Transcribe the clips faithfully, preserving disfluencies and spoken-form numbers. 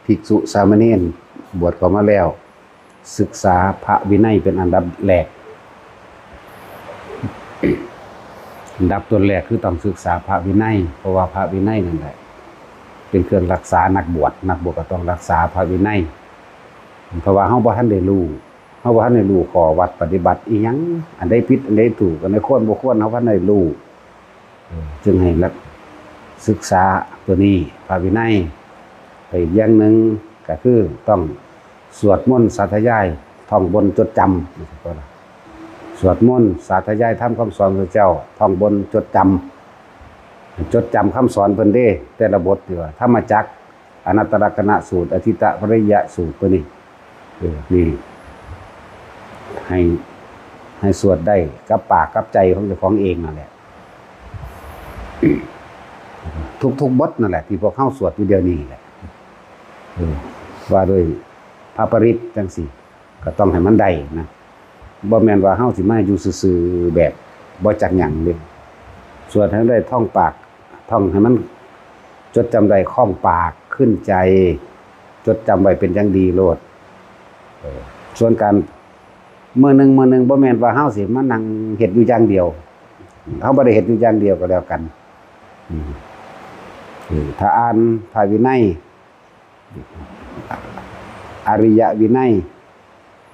ภิกษุสามเณรบวชเข้ามาแล้ว ศึกษาพระวินัยเป็นอันดับแรก อันดับต้นแรกคือต้องศึกษาพระวินัย เพราะว่าพระวินัยนั่นแหละ เป็นเครื่องรักษานักบวช นักบวชก็ต้องรักษาพระวินัย เพราะว่าเฮาบ่ทันได้รู้ เฮาบ่ทันได้รู้ข้อวัดปฏิบัติอีหยัง อันใดผิด อันใดถูก อันใดควรบ่ควร เฮาบ่ทันได้รู้ เออ จึงให้รัก ศึกษาตัวนี้ พระวินัย และอีกอย่างหนึ่งก็คือต้องสวดมนต์สาธยาย ท่องบนจดจำ สวดมนต์สาธยายธรรมคำสอนพระเจ้า ท่องบนจดจำ จดจำคำสอนเพิ่นเด้ แต่ละบทที่ว่า ธรรมจักร อนัตตลักษณสูตร อทิตตปริยสูตร ตัวนี้ เออ นี่ ให้ ให้สวดได้กับปากกับใจของเจ้าของเองนั่นแหละ ทุกๆบทนั่นแหละ ที่พวกเฮาสวดอยู่เดี๋ยวนี้แหละ เออ ว่าด้วยพระปริตรจังซี่ ก็ต้องให้มันได้นะ บ่แม่นว่าเฮาสิมาอยู่ซื่อๆแบบบ่จักหยังเด้ สวดให้ได้ท่องปาก ท่องให้มันจดจำได้คล่องปากขึ้นใจ จดจำไว้เป็นอย่างดีโลด เออ ส่วนการมื้อหนึ่งมื้อหนึ่งบ่แม่นว่าเฮาสิมานั่งเฮ็ดอยู่อย่างเดียว เฮาบ่ได้เฮ็ดอยู่อย่างเดียวก็แล้วกัน อืม เออ ถ้าอ่านพระวินัย อริยวินัย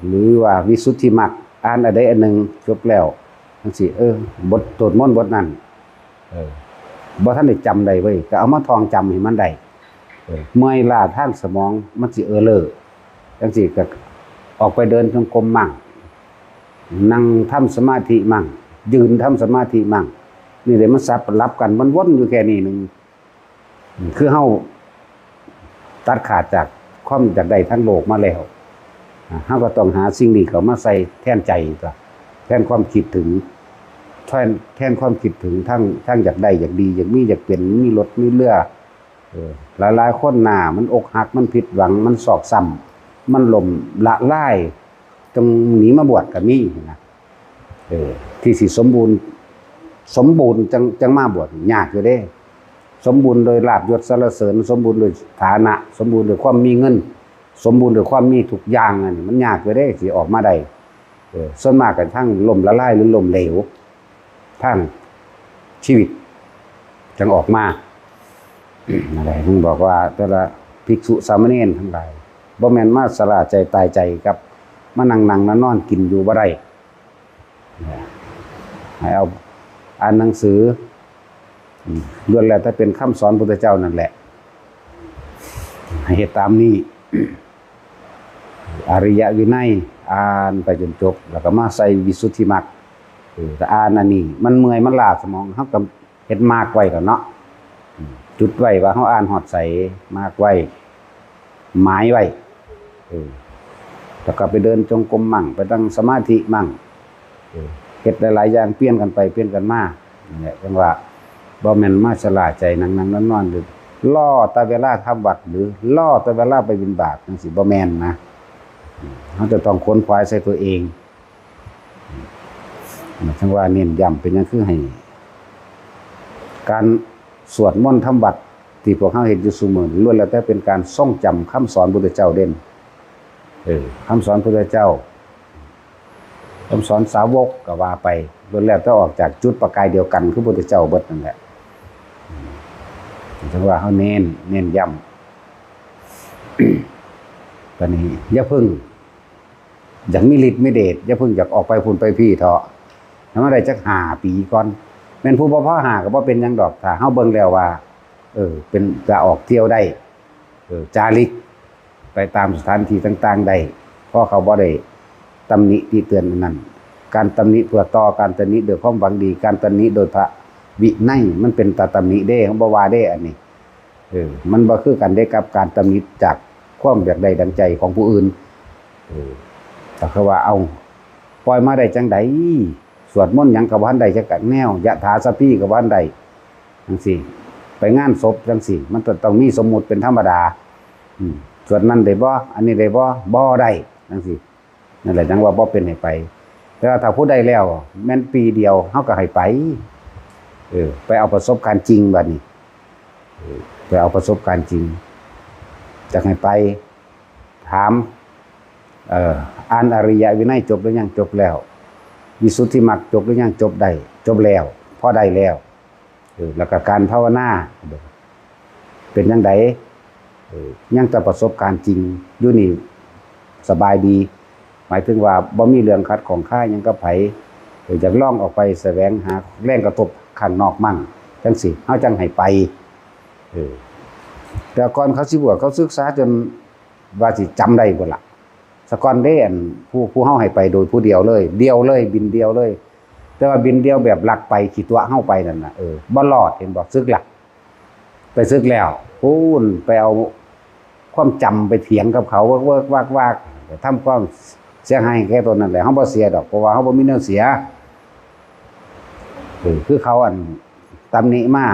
หรือว่าวิสุทธิมรรค อ่านอันใดอันหนึ่งจบแล้วจังซี่ เออ บทสวดมนต์บทนั้น เออ บ่ทันได้จำได้เว้ย ก็เอามาท่องจำให้มันได้ เออ เมื่อยล้าทางสมองมันสิเออเลอ จังซี่ก็ออกไปเดินจงกรมมั่ง นั่งทำสมาธิมั่ง ยืนทำสมาธิมั่ง นี่เด้ มันสลับกัน มันวนอยู่แค่นี้หนึ่ง คือเฮาตัดขาดจากความอยากได้ทั้งโลกมาแล้ว อ่า เฮาก็ต้องหาสิ่งนี้เข้ามาใส่แทนใจตัว แทนความคิดถึง แทน แทนความคิดถึงทั้ง ทั้งอยากได้ อยากดี อยากมี อยากเป็น มีรถ มีเรือ เออ หลายๆคนหน้ามันอกหัก มันผิดหวัง มันซอกช้ำ มันล้มละลาย จงหนีมาบวชก็มีนะ เออ ที่สิสมบูรณ์ สมบูรณ์จัง จังมาบวช ยากอยู่เด้ สมบูรณ์โดยลาภยศสรรเสริญ สมบูรณ์โดยฐานะ สมบูรณ์โดยความมีเงิน สมบูรณ์โดยความมีทุกอย่าง อันนี้มันยากอยู่เด้ สิออกมาได้ เออ ส่วนมากก็ทั้งล้มละลายหรือล้มเหลว ทางชีวิต จังออกมา นั่นแหละ เพิ่นบอกว่าแต่ละภิกษุสามเณรทั้งหลาย บ่แม่นมาชะล่าใจตายใจกับมานั่งๆนอนๆกินอยู่บ่ได้ ให้เอาอ่านหนังสือ อืม ล้วนแล้วแต่เป็นคำสอนพุทธเจ้านั่นแหละ ให้เฮ็ดตามนี้ อริยวินัย อ่านไปจนจบ แล้วก็มาใส่วิสุทธิมรรค เออ ถ้าอ่านอันนี้ มันเมื่อย มันล้าสมอง เฮาก็เฮ็ดมาร์กไว้แล้วเนาะ อืม จุดไว้ว่าเฮาอ่านฮอดไส มาร์กไว้ หมายไว้ เออ แล้วก็ไปเดินจงกรมมั่ง ไปนั่งสมาธิมั่ง เออ เฮ็ดหลายๆอย่าง เปลี่ยนกันไป เปลี่ยนกันมา นั่นแหละ จังว่า บ่แม่นมาชะล่าใจนั่งๆนอนๆ หรือรอแต่เวลาทำวัด หรือรอแต่เวลาไปบิณฑบาตจังซี้ บ่แม่นนะ อืม เฮาจะต้องขวนขวายใส่ตัวเอง อืม จังว่าเน้นย้ำเป็นหยังคือให้ การสวดมนต์ทำวัดที่พวกเฮาเฮ็ดอยู่ซุมื้อนี้ ล้วนแล้วแต่เป็นการทรงจำคำสอนพุทธเจ้าเด่น เออ คำสอนพุทธเจ้า คำสอนสาวกก็ว่าไป ล้วนแล้วแต่ออกจากจุดประกายเดียวกัน คือพุทธเจ้าเบิดนั่นแหละ อืม จังว่าเฮาเน้น เน้นย้ำ บัดนี้อย่าเพิ่ง อยากมีฤทธิ์มีเดช อย่าเพิ่งอยากออกไปพุ้นไปพี้เถาะ ให้มันได้จักห้าปีก่อน แม่นผู้บ่พอห้าก็บ่เป็นหยังดอก ถ้าเฮาเบิ่งแล้วว่า เออ เป็น จะออกเที่ยวได้ เออ จาริกไปตามสถานที่ต่างๆได้ พอเขาบ่ได้ตำหนิติเตือนอันนั้น การตำหนิเพื่อต่อ การตำหนิด้วยความหวังดี การตำหนิโดยพระวินัย มันเป็นตาตำหนิเด้ เฮาบ่ว่าเด้อันนี้ เออ มันบ่คือกันเด้กับการตำหนิจากความอยากได้ดังใจของผู้อื่น เออ แต่เขาว่า เอ้า ปล่อยมาได้จังใด สวดมนต์หยังก็บ่ทันได้จักแนว ยะถาสัพพีก็บ่ทันได้ จังซี้ ไปงานศพจังซี้ มันก็ต้องมีสมมุติเป็นธรรมดา อืม สวดนั้นได้บ่ อันนี้ได้บ่ บ่ได้ จังซี้ นั่นแหละ จังว่าบ่เป็นให้ไป แต่ว่าถ้าผู้ใดแล้ว แม่นปีเดียว เฮาก็ให้ไป เออ ไปเอาประสบการณ์จริงบัดนี้ เออ ไปเอาประสบการณ์จริง จักให้ไป ถาม เอ่อ อ่านอริยวินัยจบหรือยัง? จบแล้ว วิสุทธิมรรคจบหรือยัง? จบได้ จบแล้ว พอได้แล้ว เออ แล้วก็การภาวนา เป็นจั่งใด? เออ ยังแต่ประสบการณ์จริง อยู่นี่สบายดี หมายถึงว่าบ่มีเรื่องขัดข้องคาหยังกับไผ เออ อยากลองออกไปแสวงหาแรงกระทบข้างนอกมั่ง จั่งซี้ เฮาจั่งให้ไป เออ แต่ก่อนเขาสิบวช เขาศึกษาจนว่าสิจำได้พุ้นล่ะ สะก่อนเด้ อันผู้ ผู้เฮาให้ไปโดยผู้เดียวเลย เดี่ยวเลย บินเดี่ยวเลย แต่ว่าบินเดี่ยวแบบลักไป ขี้ตั๋วเฮาไปนั่นน่ะ เออ บ่รอด เห็นบ่ สึกละ ไปสึกแล้ว พู้น ไปเอาความจำไปเถียงกับเขา เวิกๆ วากๆ ทำความเสียหายแก่ตนนั่นแหละ เฮาบ่เสียดอก เพราะว่าเฮาบ่มีแนวเสีย เออ คือเขาอันตำหนิมา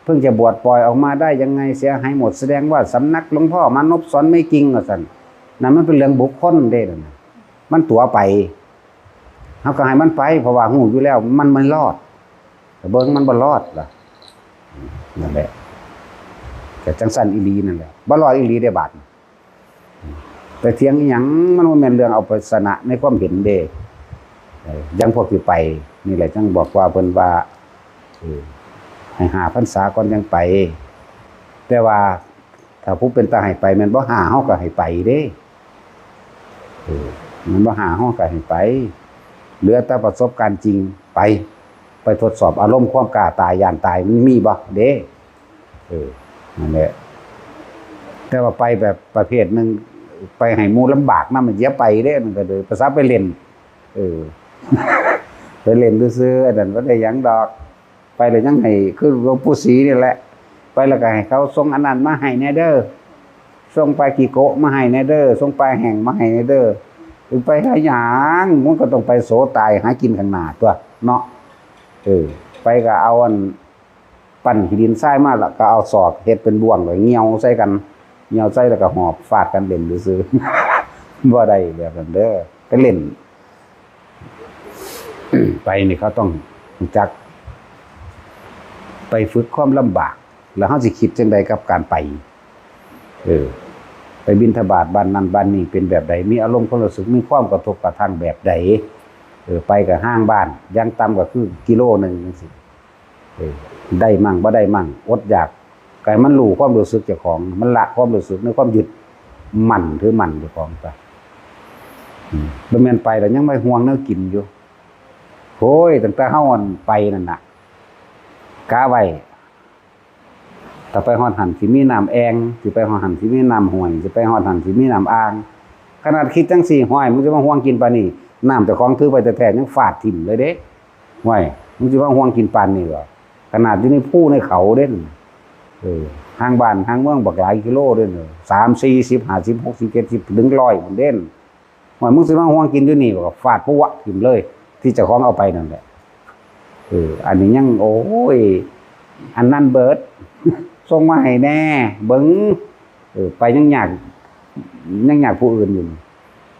เพิ่งจะบวชปล่อยออกมาได้ยังไง เสียหายหมด แสดงว่าสำนักหลวงพ่อมานพสอนไม่จริง ว่าซั่น นั่นมันเป็นเรื่องบุคคลเด้ นั่นน่ะ มันตั๋วไป เฮาก็ให้มันไป เพราะว่าฮู้อยู่แล้ว มันไม่รอด แต่เบิ่งมันบ่รอดล่ะ นั่นแหละ ก็จั่งซั่นอีหลีนั่นแหละ บ่รอดอีหลีเด้บาดนี้ ไปเถียงอีหยัง มันบ่แม่นเรื่องเอาไปชนะในความเห็นเด้ เออ อย่างพวกที่ไปนี่แหละ จั่งบอกว่าเพิ่นว่า เออ ให้ห้าพรรษาก่อนจั่งไป แต่ว่าถ้าผู้เป็นตาให้ไป แม่นบ่ห้า เฮาก็ให้ไปเด้ เออ แม่นบ่ห้า เฮาก็ให้ไป เหลือแต่ประสบการณ์จริง ไป ไปทดสอบอารมณ์ความกล้าตายย้านตายมันมีบ่เด้ เออ นั่นแหละ แต่ว่าไปแบบประเภทหนึ่ง ไปให้หมู่ลำบากนำ มันอย่าไปเด้ มันก็เลยภาษาไปเล่น เออ ไปเล่นซื่อๆ อันนั้นบ่ได้หยังดอก ไปแล้วยังให้ คือหลวงปู่ศรีนี่แหละ ไปแล้วก็ให้เขาส่งอันนั้นมาให้แหน่เด้อ ส่งปลาขี้โกะมาให้แหน่เด้อ ส่งปลาแห้งมาให้แหน่เด้อ ไปหาหยัง มันก็ต้องไปโสตายหากินข้างหน้าตั๊วเนาะ เออ ไปก็เอาอัน ปั้นขี้ดินทรายมา แล้วก็เอาศอกเฮ็ดเป็นบ่วง แล้วเหยี่ยวใส่กัน เหยี่ยวใส่แล้วก็หอบฟาดกันเล่นซื่อๆ บ่ได้แบบนั้นเด้อ ไปเล่น ไปนี่เขาต้องรู้จัก ไปฝึกความลำบาก แล้วเฮาสิคิดจั่งใดกับการไป เออ ไปบิณฑบาตบ้านนั้นบ้านนี้เป็นแบบใด มีอารมณ์ความรู้สึก มีความกระทบกระทั่งแบบใด เออ ไปก็ห่างบ้าน อย่างต่ำก็คือกิโลหนึ่งจั่งซี้ เออ ได้มั่งบ่ได้มั่ง อดอยาก ก็ให้มันรู้ความรู้สึกเจ้าของ มันละความรู้สึกในความยึดมั่นถือมั่นเจ้าของไป อืม บ่แม่นไปแล้วยังไปห่วงแนวกินอยู่ โอ้ย ตั้งแต่เฮาอันไปนั่นน่ะ กะไว้ ถ้าไปฮอดหั่นสิมีน้ำแอ่ง สิไปฮอดหั่นสิมีน้ำห้วย สิไปฮอดหั่นสิมีน้ำอ่าง ขนาดคิดจั่งซี้ ห้วย มึงสิมาห่วงกินปานนี้ น้ำเจ้าของถือไว้แท้ๆ ยังฟาดถิ่มเลยเด้ ห้วย มึงสิมาห่วงกินปานนี้บ่ ขนาดอยู่ในภูในเขาเด้ เออ ห่างบ้านห่างเมืองบักหลายกิโลเด้ สาม สี่ สิบ ห้า สิบ หก สิบ เจ็ด สิบ ถึง ร้อย พุ้นเด้ ว่ามึงสิมาห่วงกินอยู่นี่ก็ฟาดปุ๊วะถิ่มเลย ที่เจ้าของเอาไปนั่นแหละ เออ อันนี้ยัง โอ้ย อันนั้นเบิด ส่งมาให้แหน่ เบิ่ง เออ ไปยังยาก ยังยากผู้อื่นอยู่นี่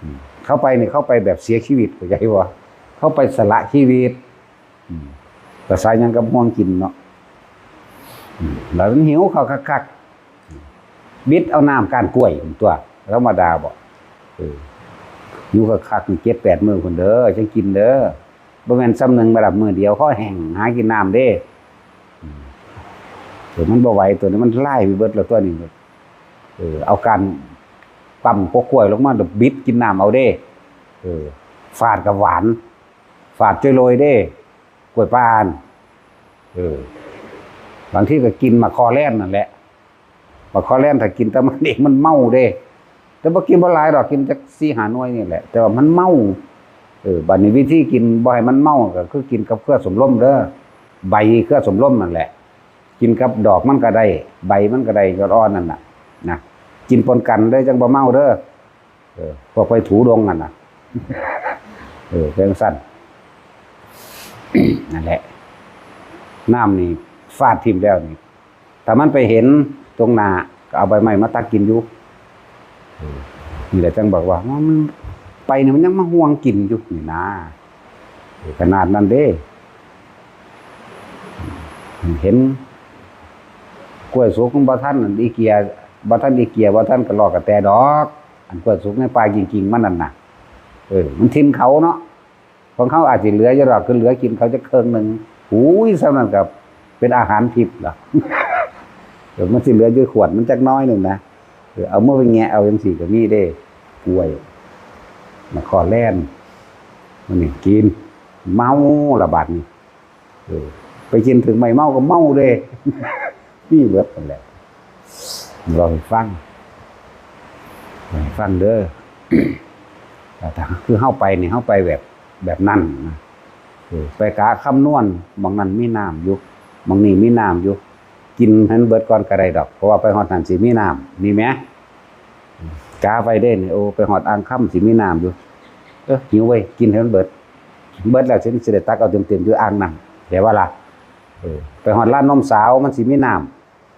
อืม เขาไปนี่ เขาไปแบบเสียชีวิต เข้าใจบ่ เขาไปสละชีวิต อืม ภาษาหยังกับห่วงกินเนาะ อืม แล้วมันหิวข้าวคักๆ บิดเอาน้ำก้านกล้วยตั๊ว ธรรมดาบ่ เออ อยู่คักๆ นี่ เจ็ดแปด มื้อพุ้นเด้อ จั่งกินเด้อ บ่แม่นส่ำหนึ่งมาดับมื้อเดียว คอแห้ง หากินน้ำเด้ อืม เออ มันบ่ไหว ตัวนี้มันลายไปเบิดแล้ว ตัวนี้ เออ เอาก้านปั๊มกกล้วยลงมา แล้วบิดกินน้ำเอาเด้ เออ ฟาดก็หวาน ฟาดจ้อยโลยเด้ กล้วยป่าหั่น เออ บางทีก็กินหมากคอแล่นนั่นแหละ หมากคอแล่นถ้ากินแต่มันเองมันเมาเด้ แต่บ่กินบ่หลายดอก กินจักสี่ห้าหน่วยนี่แหละ แต่ว่ามันเมา เออ บัดนี้วิธีกินบ่ให้มันเมาก็คือกินกับเครือสมลมเด้อ ใบเครือสมลมนั่นแหละ กินกับดอกมันก็ได้ ใบมันก็ได้ ยอดอ่อนนั่นน่ะ นะ กินปนกันเด้อ จั่งบ่เมาเด้อ เออ พวกไปถูดงนั่นน่ะ เออ เป็นซั่น นั่นแหละ น้ำนี่ฟาดถิ่มแล้วนี่ ถ้ามันไปเห็นตรงหน้า ก็เอาใบไม้มาตักกินอยู่ เออ นี่แหละจั่งบอกว่า มันไปนี่มันยังมาห่วงกินอยู่นี่นะ เออ ขนาดนั้นเด้ เห็นกล้วยสุกมันบ่ทัน อีเกีย บ่ทันได้เกลี้ย บ่ทันกะลอกกะแตดอก อันกล้วยสุกในป่ากิ่งๆมันนั่นน่ะ เออ มันถิ่นเขาเนาะ ของเขาอาจสิเหลืออยู่ดอก คือเหลือกินเขาจักเคิ่งหนึ่ง อุ้ย ส่ำนั้นก็เป็นอาหารทิพย์ล่ะ เออ มันสิเหลืออยู่ขวดมันจักน้อยหนึ่งนะ เออ เอามือไปแงะเอาจั่งซี้ก็มีเด้ กล้วย มาขอแล่น มันนี่กิน เมาละบาดนี้ เออ ไปกินถึงใหม่เมาก็เมาเด้ มีเบิดนั่นแหละ เล่าให้ฟัง เล่าให้ฟังเด้อ แต่ถ้าคือเฮาไปนี่ เฮาไปแบบ แบบนั้นนะ เออ ไปกะคำนวณ หม่องนั้นมีน้ำอยู่ หม่องนี้มีน้ำอยู่ กินให้มันเบิดก่อนก็ได้ดอก เพราะว่าไปฮอดนั่นสิมีน้ำ นี่แหม กะไปเด้นี่ โอ้ ไปฮอดอ่างคำสิมีน้ำอยู่ เออ หิวเว้ย กินให้มันเบิด เบิดแล้วสิ สิได้ตักเอาเต็มๆอยู่อ่างน้ำ แต่ว่าล่ะ เออ ไปฮอดร้านนมสาวมันสิมีน้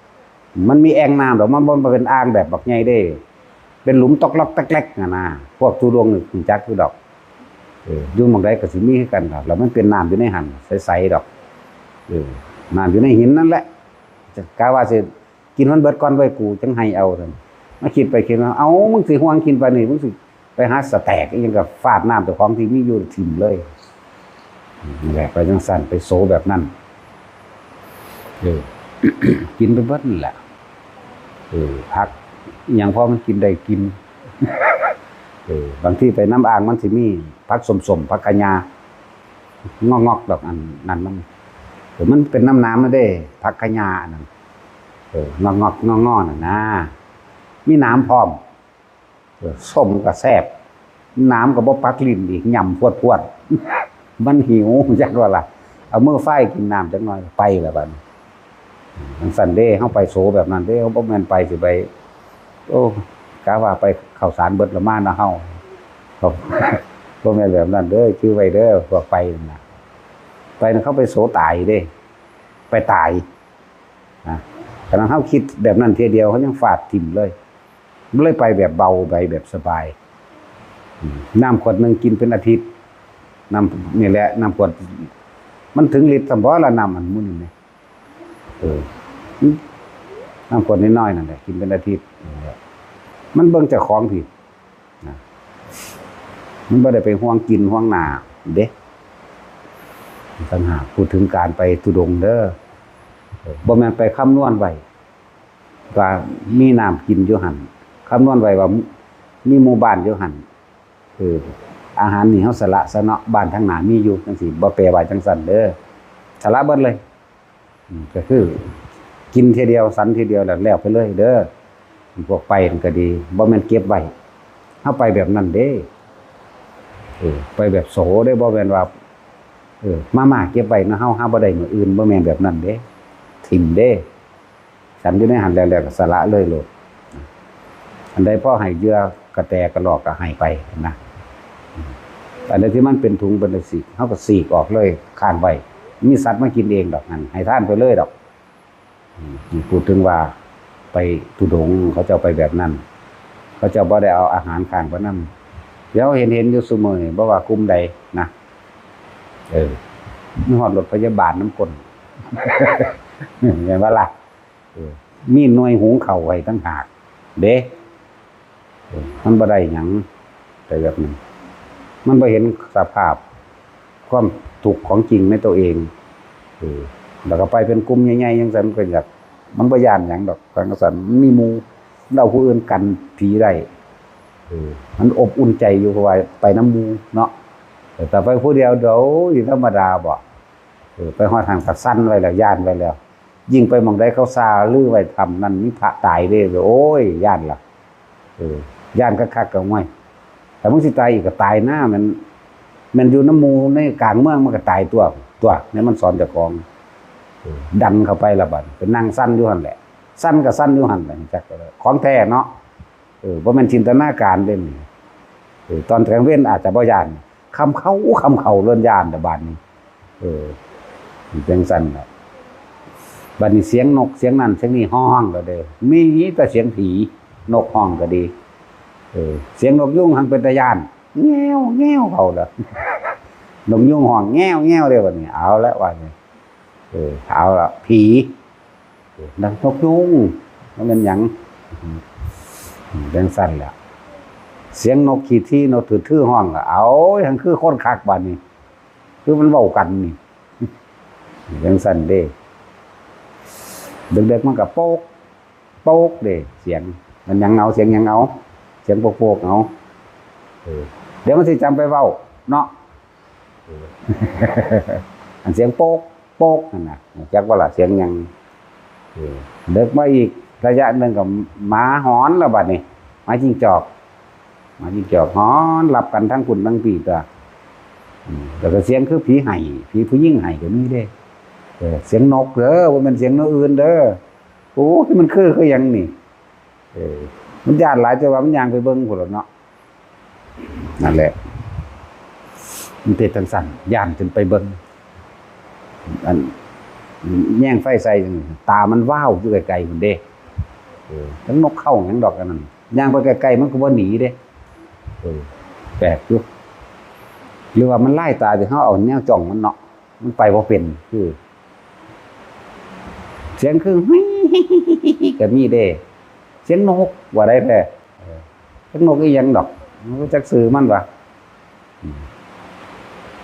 ำ มันมีแอ่งน้ำดอก มันบ่เป็นอ่างแบบบักใหญ่เด้ เป็นหลุมตอกลอกแตกๆหั่นนะ พวกธุดงค์นี่รู้จักอยู่ดอก เออ อยู่หม่องใดก็สิมีคือกันดอก แล้วมันเป็นน้ำอยู่ในหั่น ใสๆดอก เออ น้ำอยู่ในหินนั่นแหละ กะว่าสิกินมันเบิดก่อนเว้ย กูจั่งให้เอาซั่น มาคิดไปคิดมา เอ้า มึงสิห่วงกินปานนี้ มึงสิ ไปหาสแต็กอิหยังก็ฟาดน้ำเจ้าของที่มีอยู่ถิ่มเลย นี่แหละ ไปจั่งซั่น ไปโสแบบนั้น เออ กินไปเบิดนั่นแหละ เออ ผักอิหยังพอมันกินได้กิน เออ บางทีไปนำอ่างมันสิมีผักส้มๆ ผักคะน้า งอกๆดอกอันนั้นมัน เออ มันเป็นน้ำๆมาเด้ ผักคะน้าอันนั้น เออ งอกๆ งอๆ นั่นนะ มีหนามพร้อม เออ ส้มก็แซ่บ หนามก็บ่ปักลิ้นอีก ย่ำพวดๆ มันหิว จักว่าล่ะ เอามือไฟกินน้ำจักหน่อย ไปแล้วบัดนี้ จั่งซั้นเด้ เฮาไปโสแบบนั้นเด้ เฮาบ่แม่นไปสิไป โอ้ กะว่าไปข้าวสารเบิดละมาเนาะเฮา บ่แม่นแบบนั้นเด้อ จื่อไว้เด้อ พวกไปนั่นน่ะ ไปนั่นเขาไปโสตายเด้ ไปตาย นะ ขนาดเฮาคิดแบบนั้นเทื่อเดียว เฮายังฟาดถิ่มเลย เลยไปแบบเบา ไปแบบสบาย อืม น้ำขวดหนึ่งกินเป็นอาทิตย์ น้ำ นี่แหละ น้ำขวด มันถึงลิตรซ้ำบ่ล่ะ น้ำอันหมู่นี่แหม เออ น้ำขวดน้อยๆนั่นแหละ กินเป็นอาทิตย์ มันเบิ่งเจ้าของผิดนะ มันบ่ได้ไปห่วงกินห่วงหน้าเด้ ต่างหาก พูดถึงการไปธุดงค์เด้อ เออ บ่แม่นไปคำนวณไว้ ว่ามีน้ำกินอยู่หั่น คำนวณไว้ว่ามีหมู่บ้านอยู่หั่น เออ อาหารนี่เฮาสละซะเนาะ บ้านทางหน้ามีอยู่ จั่งซี้ บ่แปลว่าจั่งซั้นเด้อ สละเบิดเลย อืม ก็คือ กินเทื่อเดียว สันเทื่อเดียว แล้ว แล้วไปเลยเด้อ พวกไปนั่นก็ดี บ่แม่นเก็บไว้ เฮาไปแบบนั้นเด้ เออ ไปแบบโสเด้ บ่แม่นว่า เออ มาม่าเก็บไว้นะ เฮาหาบ่ได้มื้ออื่น บ่แม่นแบบนั้นเด้ ถิ่มเด้ ฉันอยู่ในหั่นแล้ว แล้วก็สละเลยโลด อันใดพอให้เหยื่อกระแตกระรอกก็ให้ไปนะ อันใดที่มันเป็นถุงเป็นจั่งซี้ เฮาก็ฉีกออกเลย ค้างไว้ มีสัตว์มากินเองดอก หั่น ให้ทานไปเลยดอก อืม นี่พูดถึงว่าไปธุดงค์ เขาเจ้าไปแบบนั้น เขาเจ้าบ่ได้เอาอาหารค้างไปนำ เดี๋ยวเห็น เห็นอยู่ซุมื้อนี่ บ่ว่ากลุ่มใดนะ เออ มีฮอดรถพยาบาลนำคน แม่นบ่ล่ะ เออ มีหน่วยหุงข้าวไว้ต่างหากเด้ เออ มันบ่ได้หยัง แต่แบบนั้น มันบ่เห็นสภาพความทุกข์ของจริงในตัวเอง เออ แล้วก็ไปเป็นกลุ่มใหญ่ๆจั่งซั้น มันก็อยาก มันบ่ย้านหยังดอก จั่งซั้น มันมีหมู่ มันเอาผู้อื่นกันผีได้ เออ มันอบอุ่นใจอยู่ เพราะว่าไปนำหมู่เนาะ แต่ถ้าไปผู้เดียว โอ้ย ธรรมดาบ่ เออ ไปฮอดหั่นก็สั่นไว้แล้ว ย้านไว้แล้ว ยิ่งไปหม่องใดเขาซาลือไว้ถ้ำนั่นมีพระตายเด้ โอ้ย ย้านล่ะ เออ ย้านคักๆ ก็ห่วย ถ้ามึงสิตายอีกก็ตายนะ แม่น แม่นอยู่นำหมู่ในกลางเมืองมันก็ตายตั๊ว ตั๊ว นี่มันสอนเจ้าของ เออ ดันเข้าไปละบัด ไปนั่งสั่นอยู่หั่นแหละ สั่นก็สั่นอยู่หั่นแหละ จักก็ได้ ของแท้เนาะ เออ บ่แม่นจินตนาการเด้นี่ เออ ตอนกลางเว็นอาจจะบ่ย้าน ค่ำเข้า ค่ำเข้าเริ่มย้านแล้วบาดนี้ เออ มันจั่งซั้นล่ะ บัดนี้เสียงนกเสียงนั่นเสียงนี่ฮ้องแล้วเด้ มีแต่เสียงผี นกฮ้องก็ดี เออ เสียงนกยูงหั้นเป็นตาย้าน แง้ว แง้วเข้าแล้ว นกยูงฮ้อง แง้ว แง้วเด้บัดนี้ เอาละว่านี่ เออ เอาละ ผี เออ นกยูง มันเป็นหยัง อืม จังซั่นแหละ เสียงนกขี้ที่นกถือถือห้องก็เอา ยังคือคนคักบาดนี้ คือมันเว้ากันนี่ จังซั่นเด้ เด็กๆมันก็โป๊ก โป๊กเด้ เสียง มันหยังเอา เสียงหยังเอา เสียงโป๊กๆเอา เออ เดี๋ยวมันสิจำไปเว้าเนาะ เออ อันเสียงโป๊ก โป๊กนั่นน่ะ จักว่าล่ะเสียงหยัง เออ เดิกมาอีกระยะหนึ่งก็หมาหอนแล้วบัดนี้ หมาจิ้งจอก หมาจิ้งจอกหอนรับกันทั้งคุณทั้งปีตัว อืม แล้วก็เสียงคือผีไห้ ผีผู้หญิงไห้ก็มีเด้ เออ เสียงนกเด้อ บ่แม่นเสียงนกอื่นเด้อ โอ้ย มันคือ คือหยังนี่ เออ มันย้านหลาย แต่ว่ามันย่างไปเบิ่งพุ้นล่ะเนาะ นั่นแหละ มันเป็นจั่งซั้น ย้านจนไปเบิ่ง อัน แยงไฟใส่ ตามันวาวอยู่ไกลๆพุ้นเด้ เออ จักนกเขาหยังดอกอันนั้น ย่างไปไกลๆมันก็บ่หนีเด้ เออ แปลกอยู่ หรือว่ามันลายตาที่เฮาเอาแนวจ้องมันเนาะ มันไปบ่เป็น คือ เสียงคือ ก็มีเด้ เสียงนกว่าได้แท้ เออ เสียงนกอีหยังดอก มันก็จักชื่อมันวะ อืม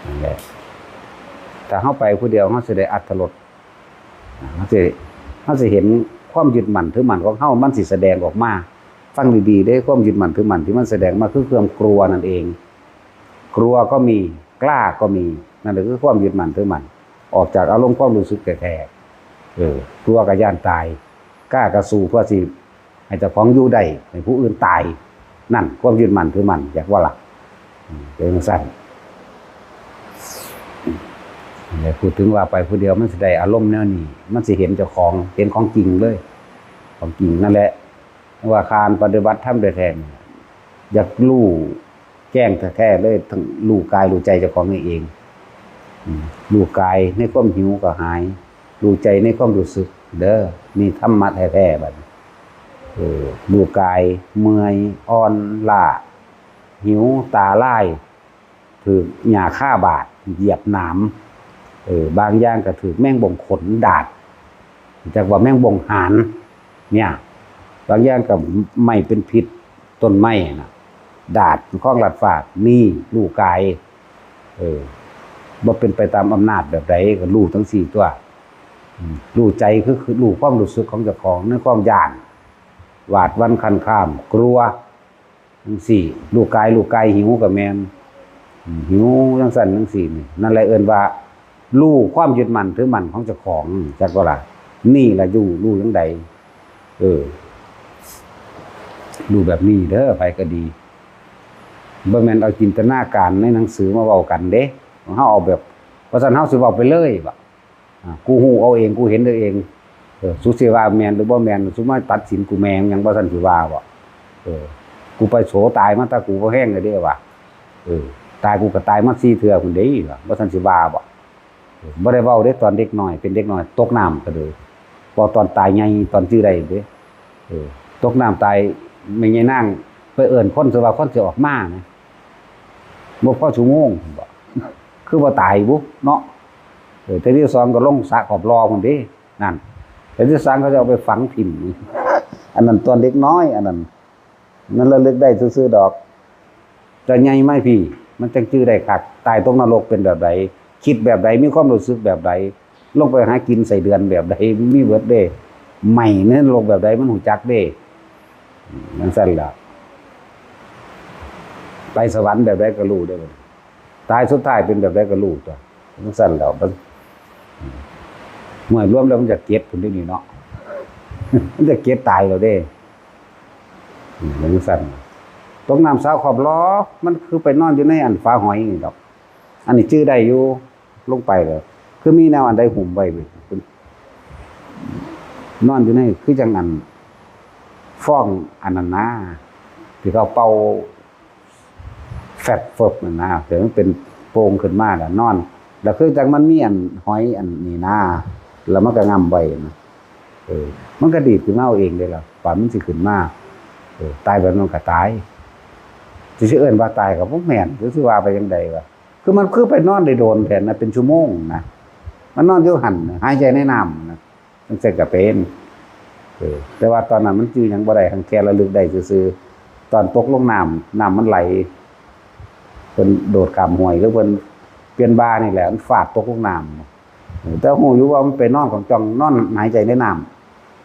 นั่นแหละ ถ้าเฮาไปผู้เดียว เฮาสิได้อรรถรส เฮาสิ เฮาสิเห็นความยึดมั่นถือมั่นของเฮา มันสิแสดงออกมา ฟังดีๆเด้ ความยึดมั่นถือมั่นที่มันแสดงมาคือความกลัวนั่นเอง กลัวก็มี กล้าก็มี นั่นแหละคือความยึดมั่นถือมั่น ออกจากอารมณ์ความรู้สึกแท้ๆ เออ กลัวก็ย้านตาย กล้าก็สู้เพื่อสิให้เจ้าของอยู่ได้ ให้ผู้อื่นตาย นั่นความยึดมั่นถือมั่น จักว่าล่ะ อืม เป็นจั่งซั้น อืม พูดถึงว่าไปผู้เดียวมันสิได้อารมณ์แนวนี้ มันสิเห็นเจ้าของ เห็นของจริงเลย ของจริงนั่นแหละ ว่าการปฏิบัติธรรมแท้ๆนี่ อยากรู้แจ้งแท้ๆเลย ทั้งรู้กายรู้ใจเจ้าของนี่เอง อืม รู้กายในความหิวก็หาย รู้ใจในความรู้สึก เด้อ นี่ธรรมะแท้ๆบัดนี้ เออ รู้กายเมื่อย อ่อนล้า หิว ตาลาย ถืกหญ้าคาบาด เหยียบหนาม เออ บางอย่างก็ถืกแมงบงขนดาด จักว่าแมงบงหาน เนี่ย บางอย่างก็ไม้เป็นพิษ ต้นไม้น่ะ ดาดของลัดฟาด นี่รู้กาย เออ บ่เป็นไปตามอำนาจแบบใดก็รู้ทั้งสี่ตัว อืม รู้ใจคือ คือรู้ความรู้สึกของเจ้าของในความย้าน หวาดหวั่นคลานคลาม กลัว จั่งซี้ รู้กาย รู้กาย หิวก็แม่น อืม หิวจั่งซั้นจั่งซี้นี่ นั่นแหละเอิ้นว่า รู้ความยึดมั่นถือมั่นของเจ้าของ จักบ่ล่ะ นี่ล่ะอยู่ รู้จั่งใด เออ รู้แบบนี้เด้อ ไผก็ดี บ่แม่นเอาจินตนาการในหนังสือมาเว้ากันเด้ เฮาเอาแบบ ว่าซั่นเฮาสิเว้าไปเลยบ่ อ่า กูฮู้เอาเอง กูเห็นเอาเอง เออ สูสิว่าแม่นหรือบ่แม่น สูมาตัดสินกูแม่นหยัง บ่ซั่นสิว่าบ่ เออ กูไปโสตายมา แต่กูบ่แฮงเลยเด้ว่า เออ ตายกูก็ตายมาสี่เทื่อพุ้นเด้ว่า บ่ซั่นสิว่าบ่ เออ บ่ได้เว้าเด้ ตอนเด็กน้อย เป็นเด็กน้อย ตกน้ำก็เลย เว้าตอนตายใหญ่ ตอนจื้อได้เด้ เออ ตกน้ำตาย แม่ยายนางไปเอิ้นคน สิว่าคนสิออกมานะ บ่พอชั่วโมงบ่ คือบ่ตายบุเนาะ เออ เทื่อที่สองก็ลงสระขอบลอพุ้นเด้ นั่น เทื่อที่สามเขาจะเอาไปฝังถิ่ม อันนั้นตอนเด็กน้อย อันนั้น นั่นระลึกได้ซื่อๆดอก แต่ใหญ่มาพี้ มันจั่งจื่อได้คัก ตายตกนรกเป็นแบบใด คิดแบบใด มีความรู้สึกแบบใด ลงไปหากินไส้เดือนแบบใด มีเบิดเด้ ไหม้ในนรกแบบใด มันฮู้จักเด้ จั่งซั้นล่ะ ไปสวรรค์แบบใดก็รู้เด้ ตายสุดท้ายเป็นแบบใดก็รู้ตั๊ว จั่งซั้นแล้ว มัน หน่วยรวมแล้วมันจะเก็ดพุ้นเด้นี่เนาะ มันจะเก็ดตายแล้วเด้ อืม จั่งซั้น ตกน้ำสระขอบลอ มันคือไปนอนอยู่ในอันฝาหอยนี่ดอก อันนี้จื่อได้อยู่ ลงไปแล้ว คือมีแนวอันใดหุ้มไว้ นอนอยู่ใน คือจั่งอัน ฟองอันนั้นนะ ที่เขาเป่า แฟบเฟิบนั่นนะ เดี๋ยวมันเป็นโป่งขึ้นมาแล้วนอน แล้วคือจั่งมันมีอันหอยอันนี้นะ แล้วมันก็ง่ำไว้นะ เออ มันก็ดีดขึ้นมาเอาเองเลยล่ะ กว่ามันสิขึ้นมา เออ ตายแบบนั้นก็ตาย สิ สิเอิ้นว่าตายก็บ่แม่น สิ สิว่าไปจั่งใดวะ คือมันคือไปนอนได้โดนแท้นะ เป็นชั่วโมงนะ มันนอนอยู่หั่นน่ะ หายใจในน้ำนะ จั่งซั้นก็เป็น แต่ว่าตอนนั้นมันจื่อหยังบ่ได้ หั้นแค่ระลึกได้ซื่อๆ ตอนตกลงน้ำ น้ำมันไหล เพิ่นโดดข้ามห้วย หรือเพิ่นเปลี่ยนบ่านี่แหละ มันฟาดตกลงน้ำ แต่ฮู้อยู่ว่ามันไปนอนของจอง นอนหายใจในน้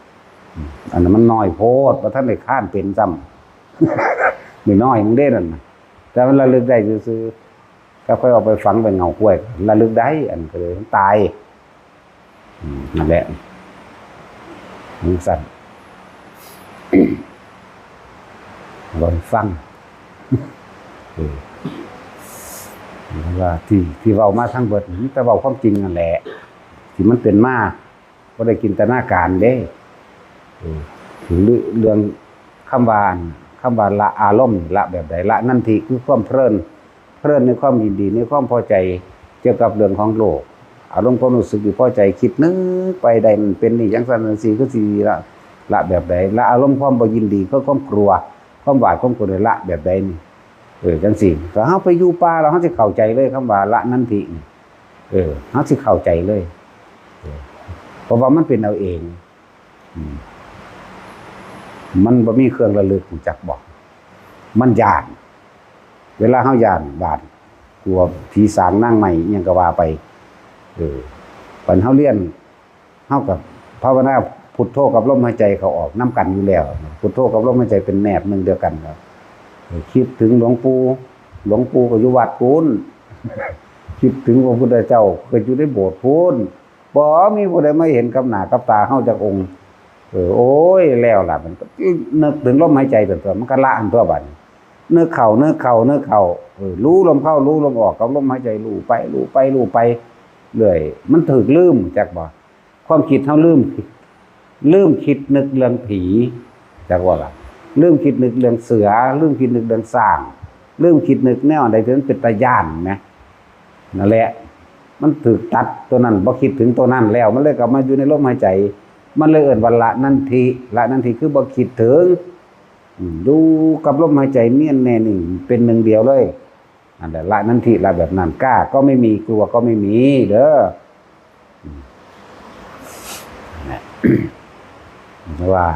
ำ อันนั้นมันน้อยโพด บ่ทันได้คลานเป็นซ้ำ น้อยๆ นึงเด้นั่นน่ะ แต่มันระลึกได้ซื่อๆ ก็ค่อยเอาไปฝังไปเหงาข้วย ระลึกได้ อันก็เลยตาย อืม นั่นแหละ จั่งซั้น เว้าให้ฟัง เออ ว่าที่ ที่เว้ามาทั้งเบิดนี่ มีแต่เว้าความจริงนั่นแหละ ที่มันเป็นมา บ่ได้จินตนาการเด้ เออ เรื่องคำว่า คำว่าละอารมณ์ ละแบบใด ละนันทิ คือความเพลิน เพลินในความยินดี ในความพอใจ เกี่ยวกับเรื่องของโลก อารมณ์ความรู้สึกที่พอใจ คิดนึกไปได้มันเป็นนี่จั่งซั้นจั่งซี้ คือสิละ ละแบบใด ละอารมณ์ความบ่ยินดี คือความกลัว ความหวาด ความกลัว ละแบบใดนี่ เออ จั่งซี้ ถ้าเฮาไปอยู่ป่าแล้ว เฮาสิเข้าใจเลยคำว่าละนันทินี่ เออ เฮาสิเข้าใจเลย เออ เพราะว่ามันเป็นเอาเอง อืม มันบ่มีเครื่องระลึก รู้จักบ่ มันย้าน เวลาเฮาย้าน หวาดกลัวผีสางนางไม้อิหยังก็ว่าไป เออ บัดเฮาเรียน เฮาก็ภาวนาพุทโธกับลมหายใจเข้าออกนำกันอยู่แล้ว พุทโธกับลมหายใจเป็นแนบหนึ่งเดียวกันครับ เออ คิดถึงหลวงปู่ หลวงปู่ก็อยู่วัดพู้น คิดถึงพระพุทธเจ้าก็อยู่ในโบสถ์พู้น บ่มีผู้ใดมาเห็นกับหน้ากับตาเฮาจักองค์ เออ โอ้ย แล้วล่ะ มันก็นึกถึงลมหายใจตัว มันก็ละอันตัวบัดนี้ นึกเข้า นึกเข้า นึกเข้า เออ รู้ลมเข้า รู้ลมออก กับลมหายใจ รู้ไป รู้ไป รู้ไปเรื่อย มันถูกลืม จักบ่ ความคิดเฮาลืม ลืมคิดนึกเรื่องผี จักว่าล่ะ ลืมคิดนึกเรื่องเสือ ลืมคิดนึกเรื่องช้าง ลืมคิดนึกแนวใดที่มันเป็นตาย้านแหม นั่นแหละ มันถูกตัดตัวนั้น บ่คิดถึงตัวนั้นแล้ว มันเลยกลับมาอยู่ในลมหายใจ มันเลยเอิ้นว่าละนันทิ ละนันทิคือบ่คิดถึง อืม อยู่กับลมหายใจเนียนแน่นิ่ง เป็นหนึ่งเดียวเลย นั่นแหละ ละนันทิ ละแบบนั้น กล้าก็ไม่มี กลัวก็ไม่มี เด้อ อืม นั่นแหละ เพราะว่า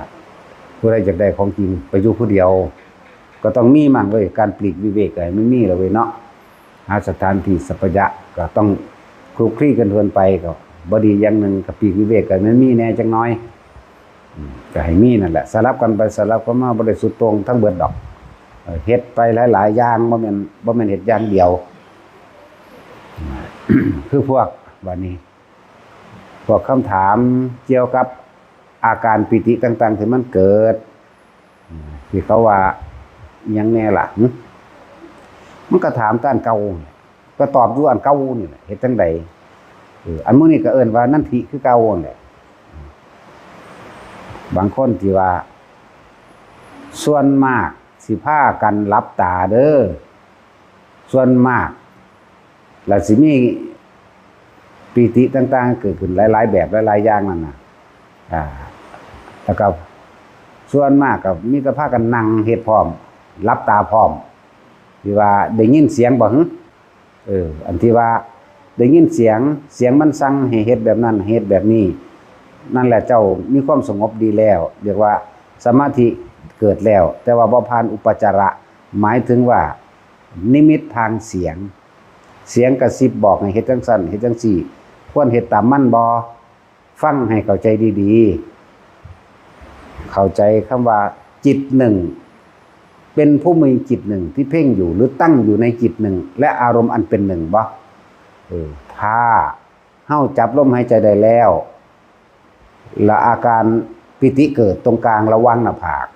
ผู้ใดอยากได้ของจริง ไปอยู่ผู้เดียว ก็ต้องมีมั่งเว้ย การปลีกวิเวกก็ให้มันมีล่ะเว้ยเนาะ หาสถานที่สัปปะยะ ก็ต้องคลุกคลีกันเพิ่นไป ก็บ่ดีอย่างหนึ่ง ก็ปลีกวิเวกก็ให้มันมีแหน่จักหน่อย อืม ก็ให้มีนั่นแหละ สลับกันไปสลับกันมา บ่ได้สุดโต่งทั้งเบิดดอก เอ่อ เฮ็ดไปหลายๆ อย่าง บ่แม่น บ่แม่นเฮ็ดอย่างเดียว คือพวกบัดนี้ พวกคำถามเกี่ยวกับอาการปีติต่างๆ ที่มันเกิด ที่เขาว่าอิหยังแน่ล่ะ หึ มันก็ถามแต่อันเก่า ก็ตอบอยู่อันเก่านี่แหละ เฮ็ดจั่งใด เออ อันมื้อนี้ก็เอิ้นว่านันทิคือเก่านั่นแหละ บางคนที่ว่า ส่วนมากสิพากันหลับตาเด้อ ส่วนมาก แล้วสิมีปีติต่างๆ เกิดขึ้นหลายๆ แบบหลายๆ อย่างนั่นน่ะ อ่า แล้วก็ส่วนมากก็มีแต่พากันนั่งเฮ็ดพร้อม หลับตาพร้อม ที่ว่าได้ยินเสียงบ่หึ เออ อันที่ว่าได้ยินเสียง เสียงมันสั่งให้เฮ็ดแบบนั้น ให้เฮ็ดแบบนี้ นั่นแหละเจ้ามีความสงบดีแล้ว เรียกว่าสมาธิเกิดแล้ว แต่ว่าบ่ผ่านอุปจาระ หมายถึงว่านิมิตทางเสียง เสียงกระซิบบอกให้เฮ็ดจั่งซั้น เฮ็ดจั่งซี้ ควรเฮ็ดตามมันบ่ ฟังให้เข้าใจดีๆ เข้าใจคำว่าจิตหนึ่ง เป็นผู้มีจิตหนึ่งที่เพ่งอยู่ หรือตั้งอยู่ในจิตหนึ่ง และอารมณ์อันเป็นหนึ่งบ่ เออ ถ้าเฮาจับลมหายใจได้แล้ว และอาการปีติเกิดตรงกลางระหว่างหน้าผาก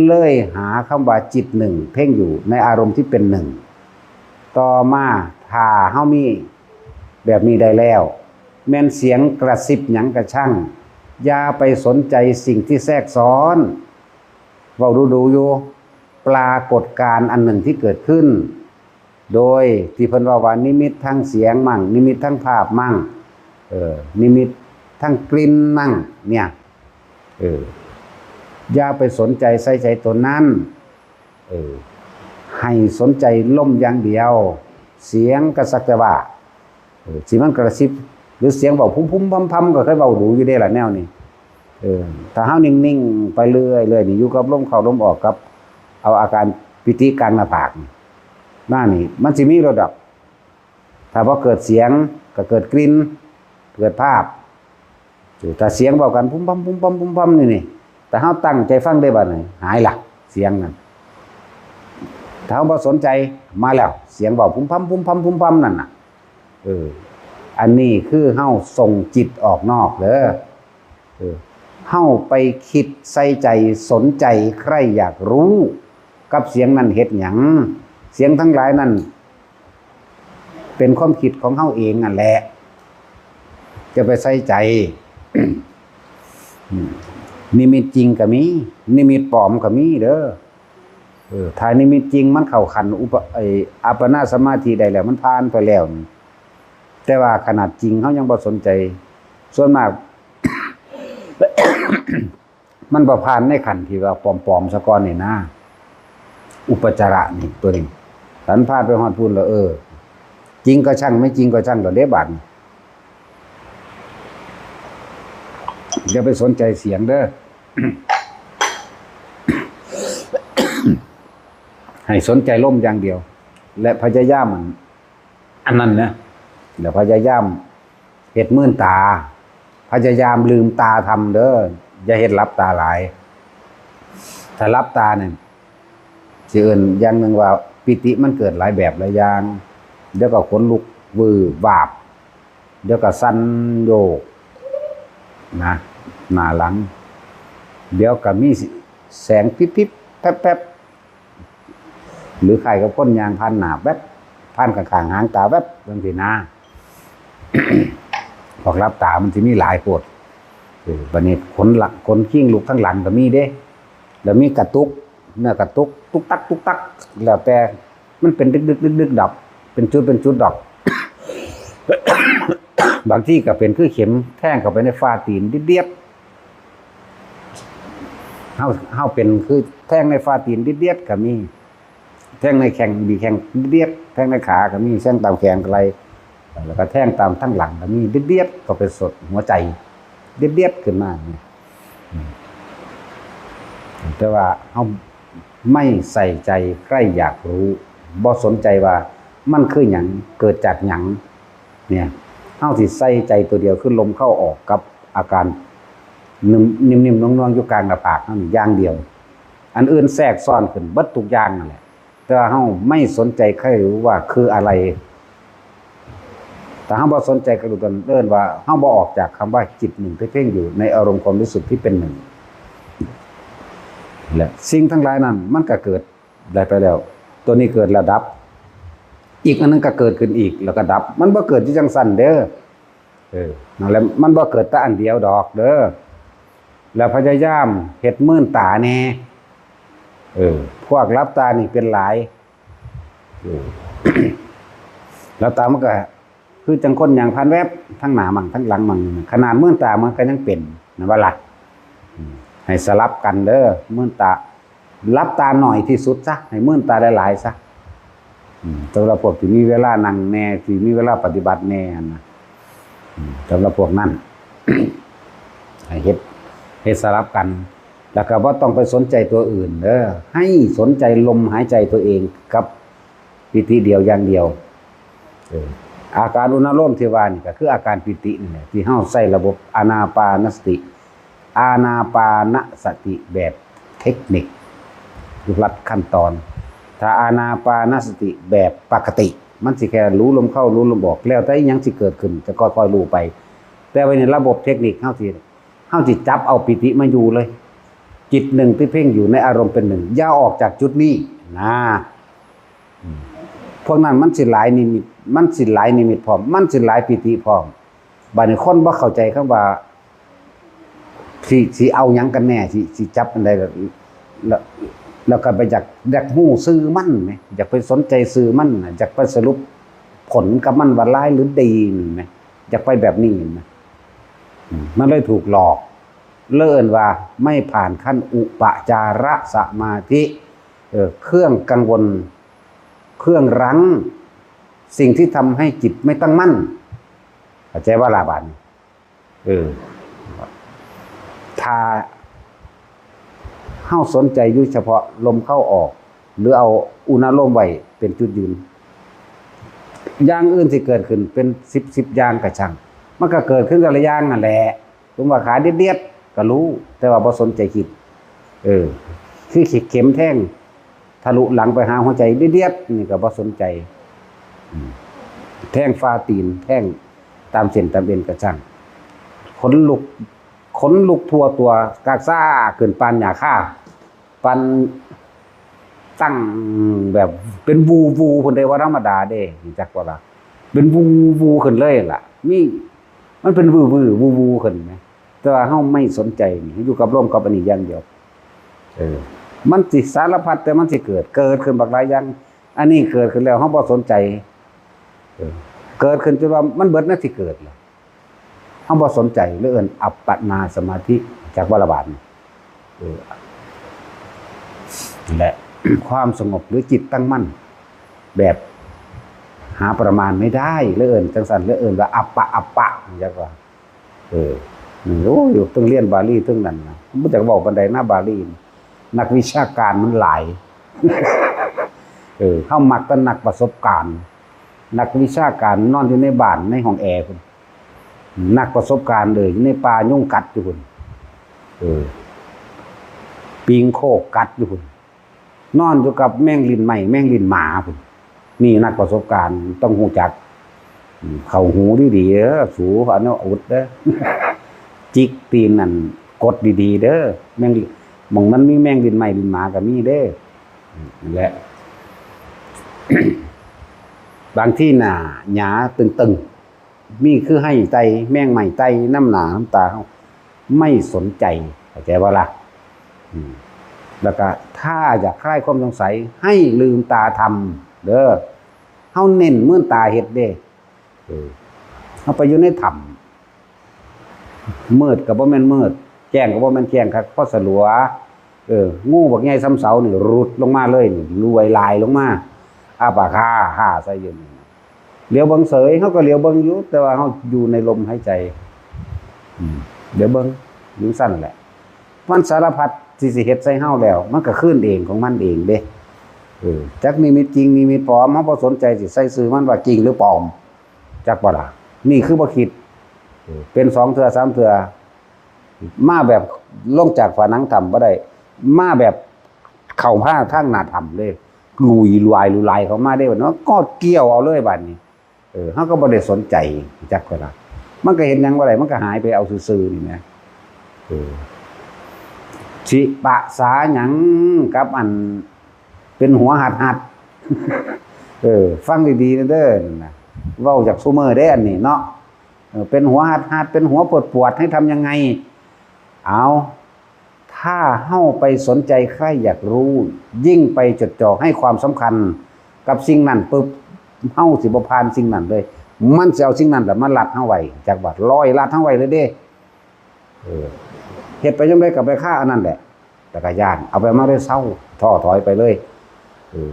เลยหาคำว่าจิตหนึ่งเพ่งอยู่ในอารมณ์ที่เป็นหนึ่ง ต่อมาถ้าเฮามีแบบนี้ได้แล้ว แม่นเสียงกระซิบหยังกะชั่ง อย่าไปสนใจสิ่งที่แทรกซ้อน เว้าดูๆ อยู่ ปรากฏการณ์อันหนึ่งที่เกิดขึ้น โดยที่เพิ่นเว้าว่านิมิตทางเสียงมั่ง นิมิตทางภาพมั่ง เออ นิมิตทางกลิ่นมั่ง เนี่ย เออ อย่าไปสนใจใส่ใจตัวนั้น เออ ให้สนใจลมอย่างเดียว เสียงก็สักแต่ว่า เออ สิมันกระซิบ หรือเสียงเว้าพุ้มๆ พำๆ ก็เคยเว้าดูอยู่เด้ล่ะแนวนี้ เออ ถ้าเฮานิ่งๆไปเรื่อยๆนี่ อยู่กับลมเข้าลมออก กับเอาอาการปีติกลางหน้าผากนี่ มานี่ มันสิมีโลดดอก ถ้าบ่เกิดเสียง ก็เกิดกลิ่น เกิดภาพ ถ้าเสียงเว้ากันพุ้มพำพุ้มพำพุ้มพำนี่นี่ ถ้าเฮาตั้งใจฟังได้บัดนี้ หายละ เสียงนั่น ถ้าเฮาบ่สนใจ มาแล้ว เสียงเว้าพุ้มพำพุ้มพำพุ้มพำนั่นน่ะ เออ อันนี้คือเฮาส่งจิตออกนอกเด้อ เออ เฮาไปคิดใส่ใจ สนใจ ใคร่อยากรู้ กับเสียงนั้นเฮ็ดหยัง เสียงทั้งหลายนั้น เป็นความคิดของเฮาเองนั่นแหละ จะไปใส่ใจ อืม นิมิตจริงก็มี นิมิตปลอมก็มีเด้อ เออ ถ้านิมิตจริงมันเข้าขั้นอุป- ไอ้อัปปนาสมาธิได้แล้ว มันผ่านไปแล้วนี่ แต่ว่าขนาดจริงเฮายังบ่สนใจ ส่วนมาก มันบ่ผ่านในขั้นที่ว่าปลอมๆซะก่อนนี่นะ อุปจาระนี่ตัวนี้ คันผ่านไปฮอดพู้นแล้ว เออ จริงก็ช่าง ไม่จริงก็ช่าง แล้วเด้บัดนี้ อย่าไปสนใจเสียงเด้อ ให้สนใจลมอย่างเดียว และพยายามอัน- อันนั้นนะ แล้วพยายามเฮ็ดมื่นตา พยายามลืมตาทำเด้อ อย่าเฮ็ดหลับตาหลาย ถ้าหลับตาเนี่ย สิเอิ้นอย่างหนึ่งว่าปีติมันเกิดหลายแบบหลายอย่าง เดี๋ยวก็ขนลุกวืบวาบ เดี๋ยวก็สั่นโยกนะ หน้าหลัง เดี๋ยวก็มีแสงพิบๆแป๊บๆ หรือคล้ายกับคนย่างผ่านหน้าแวบ ผ่านข้างๆหางตาแวบจังซี้นะ พวกหลับตามันสิมีหลายโพด เออ บัดนี้ขนหลัง ขนคิงลุกทั้งหลังก็มีเด้ แล้วมีกระตุก เนื้อกระตุก ตุ๊กตัก ตุ๊กตัก แล้วแต่ มันเป็นดึกๆๆๆดอก เป็นจุดเป็นจุดดอก บางทีก็เป็นคือเข็มแทงเข้าไปในฝ่าตีนเดียดๆ เฮา- เฮาเป็นคือแทงในฝ่าตีนเดียดๆก็มี แทงในแข้ง บีบแข้งเดียดๆ แทงในขาก็มี แทงตามแขนก็ไหล่ แล้วก็แทงตามทั้งหลังก็มี เดียดๆ ก็เป็นสดหัวใจ เดียดๆ ขึ้นมาเนี่ย อืม แต่ว่าเฮาไม่ใส่ใจใคร่อยากรู้ บ่สนใจว่ามันคือหยัง เกิดจากหยัง เนี่ย เฮาสิใส่ใจตัวเดียวคือลมเข้าออกกับอาการนิ่ม- นิ่มๆนวลๆอยู่กลางหน้าผากเฮานี่อย่างเดียว อันอื่นแทรกซ้อนขึ้นเบิดทุกอย่างนั่นแหละ แต่ว่าเฮาไม่สนใจใคร่รู้ว่าคืออะไร ถ้าเฮาบ่สนใจกระดูกตนเอิ้นว่าเฮาบ่ออกจากคำว่าจิตหนึ่งที่เพ่งอยู่ในอารมณ์ความรู้สึกที่เป็นหนึ่ง และสิ่งทั้งหลายนั้นมันก็เกิดได้ไปแล้ว ตัวนี้เกิดแล้วดับ อีกอันนึงก็เกิดขึ้นอีกแล้วก็ดับ มันบ่เกิดอยู่จังซั่นเด้อ เออ นั่นแหละ มันบ่เกิดแต่อันเดียวดอกเด้อ แล้วพยายามเฮ็ดมื่นตาแน่ เออ พวกหลับตานี่เป็นหลาย เออ หลับตามันก็คือจังคนย่างผ่านแวบ ทั้งหน้ามั่งทั้งหลังมั่ง ขนาดมื่นตามันก็ยังเป็น นั่นว่าล่ะ อืม ให้สลับกันเด้อ มื่นตา หลับตาหน่อยที่สุดซะ ให้มื่นตาหลายๆซะ อืม สำหรับพวกที่มีเวลานั่งแน่ ที่มีเวลาปฏิบัติแน่นะ อืม สำหรับพวกนั้น ให้เฮ็ด- เฮ็ดสลับกัน แล้วก็บ่ต้องไปสนใจตัวอื่นเด้อ ให้สนใจลมหายใจตัวเองกับปีติเดียวอย่างเดียว เออ อาการอุณาโลมที่ว่านี่ก็คืออาการปีตินี่แหละ ที่เฮาใช้ระบบอานาปานสติ อานาปานสติแบบเทคนิค ลัดขั้นตอน ถ้าอานาปานสติแบบปกติ มันสิแค่รู้ลมเข้ารู้ลมออก แล้วแต่อิหยังสิเกิดขึ้น จะค่อยๆรู้ไป แต่ว่าในระบบเทคนิคเฮาสิ- เฮาสิจับเอาปีติมาอยู่เลย จิตหนึ่งที่เพ่งอยู่ในอารมณ์เป็นหนึ่ง อย่าออกจากจุดนี้นะ อืม พวกนั้นมันสิหลายนิมิต มันสิหลายนิมิตพร้อม มันสิหลายปีติพร้อม บัดนี้คนบ่เข้าใจคำว่า สิ- สิเอาหยังกันแน่ สิ- สิจับอันใด แล้ว- แล้ว- แล้วก็ไปอยาก- อยากฮู้ชื่อมันแหม อยากไปสนใจชื่อมันน่ะ อยากไปสรุปผลกับมันว่าร้ายหรือดีนี่แหม อยากไปแบบนี้แหม อืม มันเลยถูกหลอก เลยเอิ้นว่าไม่ผ่านขั้นอุปจารสมาธิ เออ เครื่องกังวล เครื่องรั้ง สิ่งที่ทำให้จิตไม่ตั้งมั่น เข้าใจบ่ล่ะบาดนี้ เออ ถ้าเฮาสนใจอยู่เฉพาะลมเข้าออก หรือเอาอุณาโลมไว้เป็นจุดยืน อย่างอื่นสิเกิดขึ้นเป็นสิบ สิบอย่างก็ช่าง มันก็เกิดขึ้นแต่ละอย่างนั่นแหละ สมมุติว่าขาเดียดๆ ก็รู้ แต่ว่าบ่สนใจคิด เออ คือเข็มแทงทะลุหลังไปหาหัวใจเดียดๆ นี่ก็บ่สนใจ อืม แทงฝ่าตีน แทงตามเส้นตามเอ็นก็ช่าง ขนลุก ขนลุกทั่วตัว กากซ่าขึ้นปานหญ้าคา ปานตั้งแบบเป็นวูๆ พู้นเด้ บ่ธรรมดาเด้ รู้จักบ่ล่ะ เป็นวูๆ ขึ้นเลยล่ะ มี มันเป็นวื้อๆ วูๆ ขึ้นแหม แต่ว่าเฮาไม่สนใจนี่ อยู่กับลมกับอันนี้อย่างเดียว เออ มันสิสารพัดแต่มันสิเกิด เกิดขึ้นบักหลายอย่าง อันนี้เกิดขึ้นแล้วเฮาบ่สนใจ เออ เกิดขึ้นจนว่ามันเบิดแนวสิเกิดล่ะ เฮาบ่สนใจ เลยเอิ้นอัปปนาสมาธิ จักบ่ล่ะบาดนี่ เออ นั่นแหละ ความสงบหรือจิตตั้งมั่น แบบหาประมาณไม่ได้ เลยเอิ้นจังซั่น เลยเอิ้นว่าอัปปะ อัปปะ จักว่า เออ นี่ โอ้ย ต้องเรียนบาลีต้องนั่นนะ บ่จักเว้าปานใดนะบาลีนี่ นักวิชาการมันหลาย เออ เฮามักแต่นักประสบการณ์ นักวิชาการนอนอยู่ในบ้านในห้องแอร์พุ้น นักประสบการณ์เลย อยู่ในป่ายุงกัดอยู่พุ้น เออ ปิงโคกัดอยู่พุ้น นอนอยู่กับแมงลิ้นไหม้ แมงลิ้นหมาพุ้น นี่นักประสบการณ์ต้องรู้จัก อืม เข้าหูดีๆ เด้อ สู อันนั้นอุดเด้อ จิกตีนนั่นกดดีๆ เด้อ แมง หม่องมันมีแมงลิ้นไหม้ลิ้นหมาก็มีเด้อ อืม นั่นแหละ บางทีหน้าหยาตึงๆ มีคือไฮ่ไต่ แมงไหม้ไต่นำหน้านำตาเฮา ไม่สนใจ เข้าใจบ่ล่ะ อืม แล้วก็ถ้าอยากคลายความสงสัย ให้ลืมตาทำเด้อ เฮาเน้นมืนตาเฮ็ดเด้ เออ เฮาไปอยู่ในถ้ำ มืดก็บ่แม่นมืด แจ้งก็บ่แม่นแจ้งคัก พอสลัว เออ งูบักใหญ่ส่ำเสานี่หลุดลงมาเลยนี่ ลวยลายลงมา อ้าปากฮ่าฮ่าใส่อยู่นี่ เหลียวเบิ่งเสย เฮาก็เหลียวเบิ่งอยู่ แต่ว่าเฮาอยู่ในลมหายใจ อืม เหลียวเบิ่งอยู่ซั่นแหละ มันสารพัดที่สิเฮ็ดใส่เฮาแล้ว มันก็คืนเองของมันเองเด้ เออ จักนิมิตจริงนิมิตปลอม เฮาบ่สนใจสิใส่ชื่อมันว่าจริงหรือปลอม จักบ่ล่ะ นี่คือบ่คิด เออ เป็นสองเทื่อสามเทื่อ มาแบบลงจากผนังถ้ำบ่ได้ มาแบบเข้ามาทางหน้าถ้ำเลย ลุยลายลุยลายเข้ามาได้บัดนี้ ก็เกี่ยวเอาเลยบัดนี้ เออ เฮาก็บ่ได้สนใจ จักเวลา มันก็เฮ็ดหยังบ่ได้ มันก็หายไปเอาซื่อๆ นี่นะ เออ สิปะสาหยังกับอันเป็นหัวหัดๆ เออ ฟังดีๆ นะเด้อ นั่นน่ะ เว้าจากซุมื้อเด้อันนี้เนาะ เออ เป็นหัวหัดๆ เป็นหัวปวดๆ ให้ทำยังไง เอา ถ้าเฮาไปสนใจใคร่อยากรู้ ยิ่งไปจดจ่อให้ความสำคัญกับสิ่งนั้นปุ๊บ เฮาสิบ่ผ่านสิ่งนั้นเลย มันสิเอาสิ่งนั้นแหละมาลัดเฮาไว้ จักว่าลอยลัดเฮาไว้เลยเด้ เออ เฮ็ดไปจั่งใดก็ไปคาอันนั้นแหละ แล้วก็ย้าน เอาไปมาเลยเซา ท้อถอยไปเลย เออ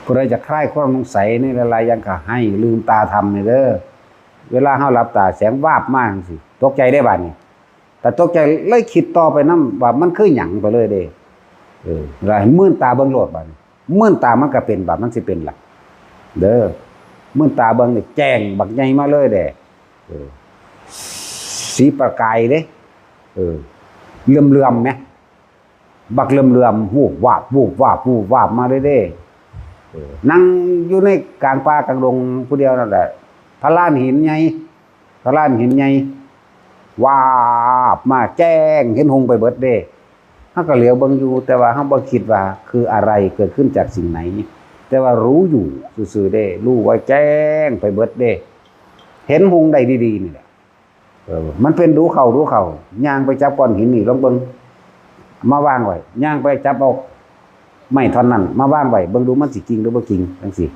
ผู้ใดจะคลายความสงสัยในหลายๆ อย่างก็ให้ลืมตาทำนี่เด้อ เวลาเฮาหลับตาแสงวาบมาจั่งซี้ ตกใจได้บาดนี้ แต่ตกใจเลยคิดต่อไปนำว่ามันคือหยังไปเลยเด้ เออ แล้วให้มืนตาเบิ่งโลดบาดนี้ มืนตามันก็เป็นบาดมันสิเป็นล่ะ เด้อ มืนตาเบิ่งนี่แจ้งบักใหญ่มาเลยเด้ เออ สีประกายเด้ เออ เหลื่อมๆ แหม บักเหลื่อมๆ วูบวาบ วูบวาบ วูบวาบมาเลยเด้ เออ นั่งอยู่ในกลางป่ากลางดงผู้เดียวนั่นแหละ พะลานหินใหญ่ พะลานหินใหญ่ วาบมาแจ้งเห็นหงส์ไปเบิดเด้ เฮาก็เหลียวเบิ่งอยู่ แต่ว่าเฮาบ่คิดว่าคืออะไร เกิดขึ้นจากสิ่งไหน แต่ว่ารู้อยู่ซื่อๆ เด้ รู้ว่าแจ้งไปเบิดเด้ เห็นหงส์ได้ดีๆ นี่แหละ เออ มันเป็นดูเข้าดูเข้า ย่างไปจับก้อนหินนี่ลองเบิ่ง มาวางไว้ ย่างไปจับเอาไม้ท่อนนั้นมาวางไว้ เบิ่งดูมันสิกิ่งหรือบ่กิ่ง จั่งซี้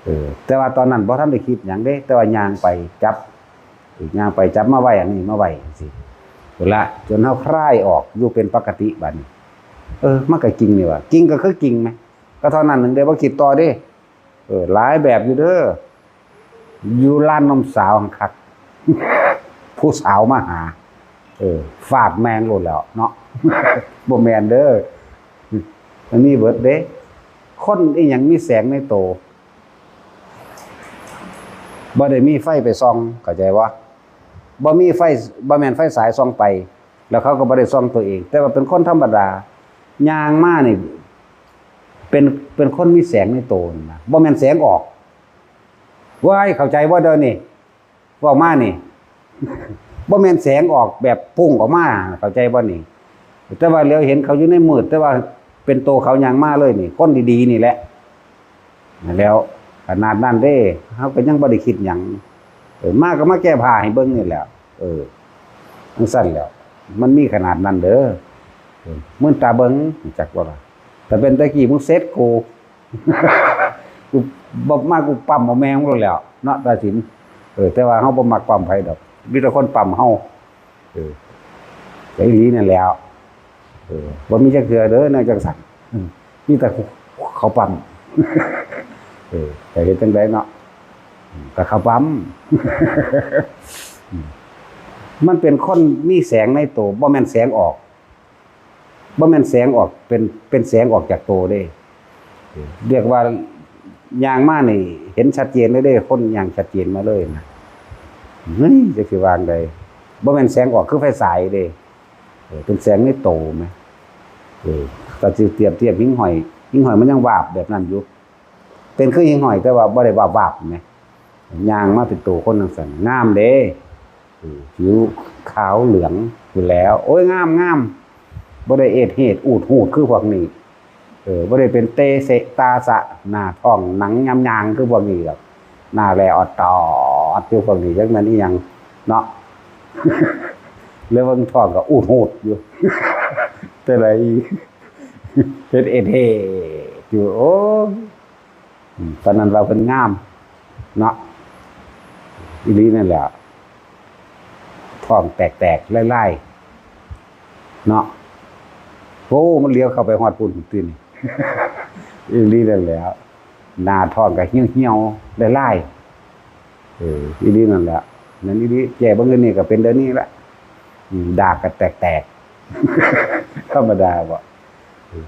เออ แต่ว่าตอนนั้นบ่ทันได้คิดหยังเด้ แต่ว่าย่างไปจับ ย่างไปจับมาไว้ อันนี้มาไว้ จั่งซี้ พู้นละ จนเฮาคลายออกอยู่เป็นปกติบัดนี้ เออ มันก็กิ่งนี่หว่า กิ่งก็คือกิ่งแหม ก็เท่านั้นหนึ่งเด้ บ่คิดต่อเด้ เออ หลายแบบอยู่เด้อ อยู่ร้านนมสาวหั่นคัก ผู้สาวมาหา เออ ฟาดแม่งโลดแล้วเนาะ บ่แม่นเด้อ มันมีเบิดเด้ คนอีหยังมีแสงในโต บ่ได้มีไฟไปส่อง เข้าใจบ่ บ่มีไฟ บ่แม่นไฟสายส่องไป แล้วเขาก็บ่ได้ส่องตัวเอง แต่ว่าเป็นคนธรรมดา ย่างมานี่ เป็น เป็นคนมีแสงในโตนั่นนะ บ่แม่นแสงออก ว้าย เข้าใจบ่เดี๋ยวนี้ เว้ามานี่ บ่แม่นแสงออกแบบพุ่งออกมา เข้าใจบ่นี่ แต่ว่าเหลียวเห็นเขาอยู่ในมืด แต่ว่าเป็นโตเขาย่างมาเลยนี่ คนดีๆนี่แหละ นั่นแหล้ว ขนาดนั้นเด้ เฮาก็ยังบ่ได้คิดหยัง เออ มาก็มาแก้ผ้าให้เบิ่งนี่แหละ เออ จั่งซั้นแหล้ว มันมีขนาดนั้นเด้อ เออ มื่นตาเบิ่ง จักบ่ล่ะ แต่เป็นตะกี้มึงเซ็ตกู กูบ่มากูปั๊มเอาแม่งโลดแหล้ว เนาะ ตาสิน เออ แต่ว่าเฮาบ่มักปั๊มไผดอก มีแต่คนปั๊มเฮา เออ แต่อีหลีนั่นแหล้ว เออ บ่มีจักเทื่อเด้อ แนวจังซั่น อืม มีแต่เขาปั๊ม เออ แต่เฮ็ดจั่งใดเนาะ อืม ก็เขาปั๊ม อืม มันเป็นคนมีแสงในโต บ่แม่นแสงออก บ่แม่นแสงออก เป็น เป็นแสงออกจากโตเด้ เรียกว่าย่างมานี่ เห็นชัดเจนเลยเด้ คนย่างชัดเจนมาเลยนะ เฮ้ย จักสิว่าจั่งใด บ่แม่นแสงออกคือไฟสายเด้ เออ เป็นแสงในโตแหม เออ ถ้าสิเปรียบเทียบหิ่งห้อย หิ่งห้อยมันยังวาบแบบนั้นอยู่ เป็นคือหิ่งห้อยแต่ว่าบ่ได้วาบวาบแหม ย่างมาเป็นโตคนจั่งซั้น งามเด้ เออ ผิวขาวเหลืองอยู่แล้ว โอ้ย งาม งาม บ่ได้เอดเฮดอูดหูดคือพวกนี้ เออ บ่ได้เป็นเตเสะตาสะ หน้าท้องหนังยำยางคือพวกนี้ดอก หน้าแลออดตอดคือพวกนี้ จักแม่นอีหยังเนาะ แล้วเบิ่งท้องก็อูดหูดอยู่ แต่ละอี เฮ็ดเอดเฮดอยู่ โอ้ย อืม ปานนั้นว่าเพิ่นงาม เนาะ อีหลีนั่นแหละ ท้องแตกๆ ลายๆ เนาะ โอ้ มันเหลียวเข้าไปฮอดพุ้นตินี่ อีหลีนั่นแหละ หน้าท้องก็เหี่ยวๆ ลายๆ เออ อีหลีนั่นแหละ นั่นอีหลี แก้เบิ่งเดี๋ยวนี้ก็เป็นเดี๋ยวนี้ละ อืม ดากก็แตกๆ ธรรมดาบ่ เออ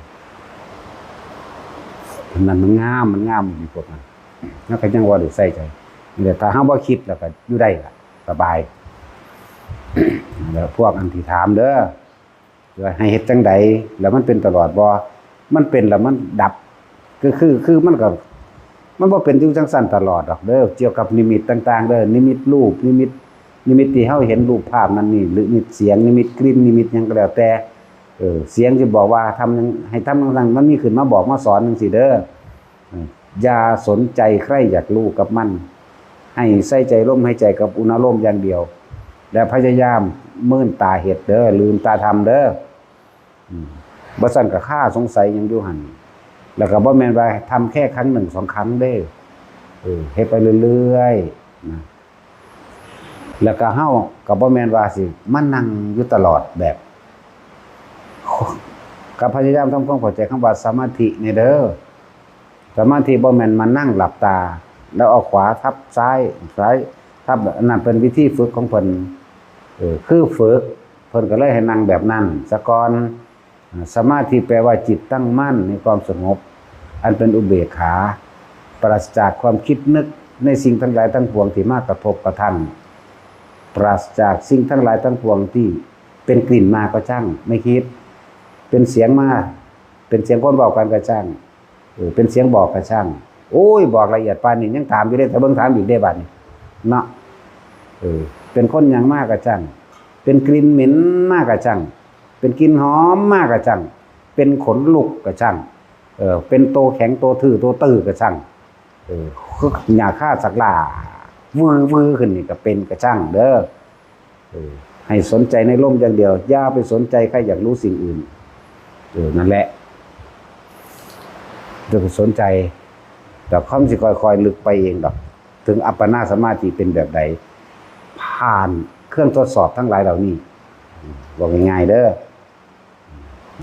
นั่นมันงาม มันงามอยู่พวกนั้น แล้วก็ยังว่าได้ใส่ใจ นี่แหละ ถ้าเฮาบ่คิดแล้วก็อยู่ได้ล่ะ สบาย แล้วพวกอันที่ถามเด้อ ว่าให้เฮ็ดจั่งใด แล้วมันเป็นตลอดบ่ มันเป็นแล้วมันดับ ก็คือ คือมันก็ มันบ่เป็นอยู่จั่งซั้นตลอดดอกเด้อ เกี่ยวกับนิมิตต่างๆ เด้อ นิมิตรูป นิมิต นิมิตที่เฮาเห็นรูปภาพนั่นนี่ นิมิตเสียง นิมิตกลิ่น นิมิตหยังก็แล้วแต่ เออ เสียงสิบอกว่าทำหยัง ให้ทำจั่งซั้น มันมีขึ้นมาบอกมาสอนจั่งซี้เด้อ เออ อย่าสนใจใคร่อยากรู้กับมัน ให้ใส่ใจลมหายใจกับอุณาโลมอย่างเดียว และพยายามมื่นตาเฮ็ดเด้อ ลืมตาทำเด้อ อืม บ่ซั้นก็คาสงสัยหยังอยู่หั่น แล้วก็บ่แม่นว่าทำแค่ครั้งหนึ่งสองครั้งเด้ เออ เฮ็ดไปเรื่อยๆ นะ แล้วก็เฮาก็บ่แม่นว่าสิมานั่งอยู่ตลอดแบบ ก็พยายามทำความเข้าใจคำว่าสมาธินี่เด้อ สมาธิบ่แม่นมานั่งหลับตา แล้วเอาขวาทับซ้าย ซ้ายทับ อันนั้นเป็นวิธีฝึกของเพิ่น เออ คือฝึก เพิ่นก็เลยให้นั่งแบบนั้นซะก่อน อ่า สมาธิแปลว่าจิตตั้งมั่นในความสงบ อันเป็นอุเบกขา ปราศจากความคิดนึกในสิ่งทั้งหลายทั้งปวงที่มากระทบกระทั่ง ปราศจากสิ่งทั้งหลายทั้งปวงที่เป็นกลิ่นมาก็ช่าง ไม่คิด เป็นเสียงมา เป็นเสียงคนเว้ากันก็ช่าง เออ เป็นเสียงบอกก็ช่าง โอ้ย บอกละเอียดปานนี้ยังถามอยู่เด้ ถ้าเบิ่งถามอีกเด้บัดนี้ เนาะ เออ เป็นคนหยังมาก็ช่าง เป็นกลิ่นเหม็นมาก็ช่าง เป็นกลิ่นหอมมาก็ช่าง เป็นขนลุกก็ช่าง เออ เป็นโตแข็งโตทื่อโตตื้อก็ช่าง เออ คือหญ้าคาสักหล้า วือวือขึ้นนี่ก็เป็นก็ช่างเด้อ เออ ให้สนใจในลมอย่างเดียว อย่าไปสนใจใคร่อยากรู้สิ่งอื่น เออ นั่นแหละ อย่าไปสนใจ แต่ความสิค่อยๆ ลึกไปเองดอก ถึงอัปปนาสมาธิเป็นแบบใด ผ่านเครื่องทดสอบทั้งหลายเหล่านี้ บอกง่ายๆเด้อ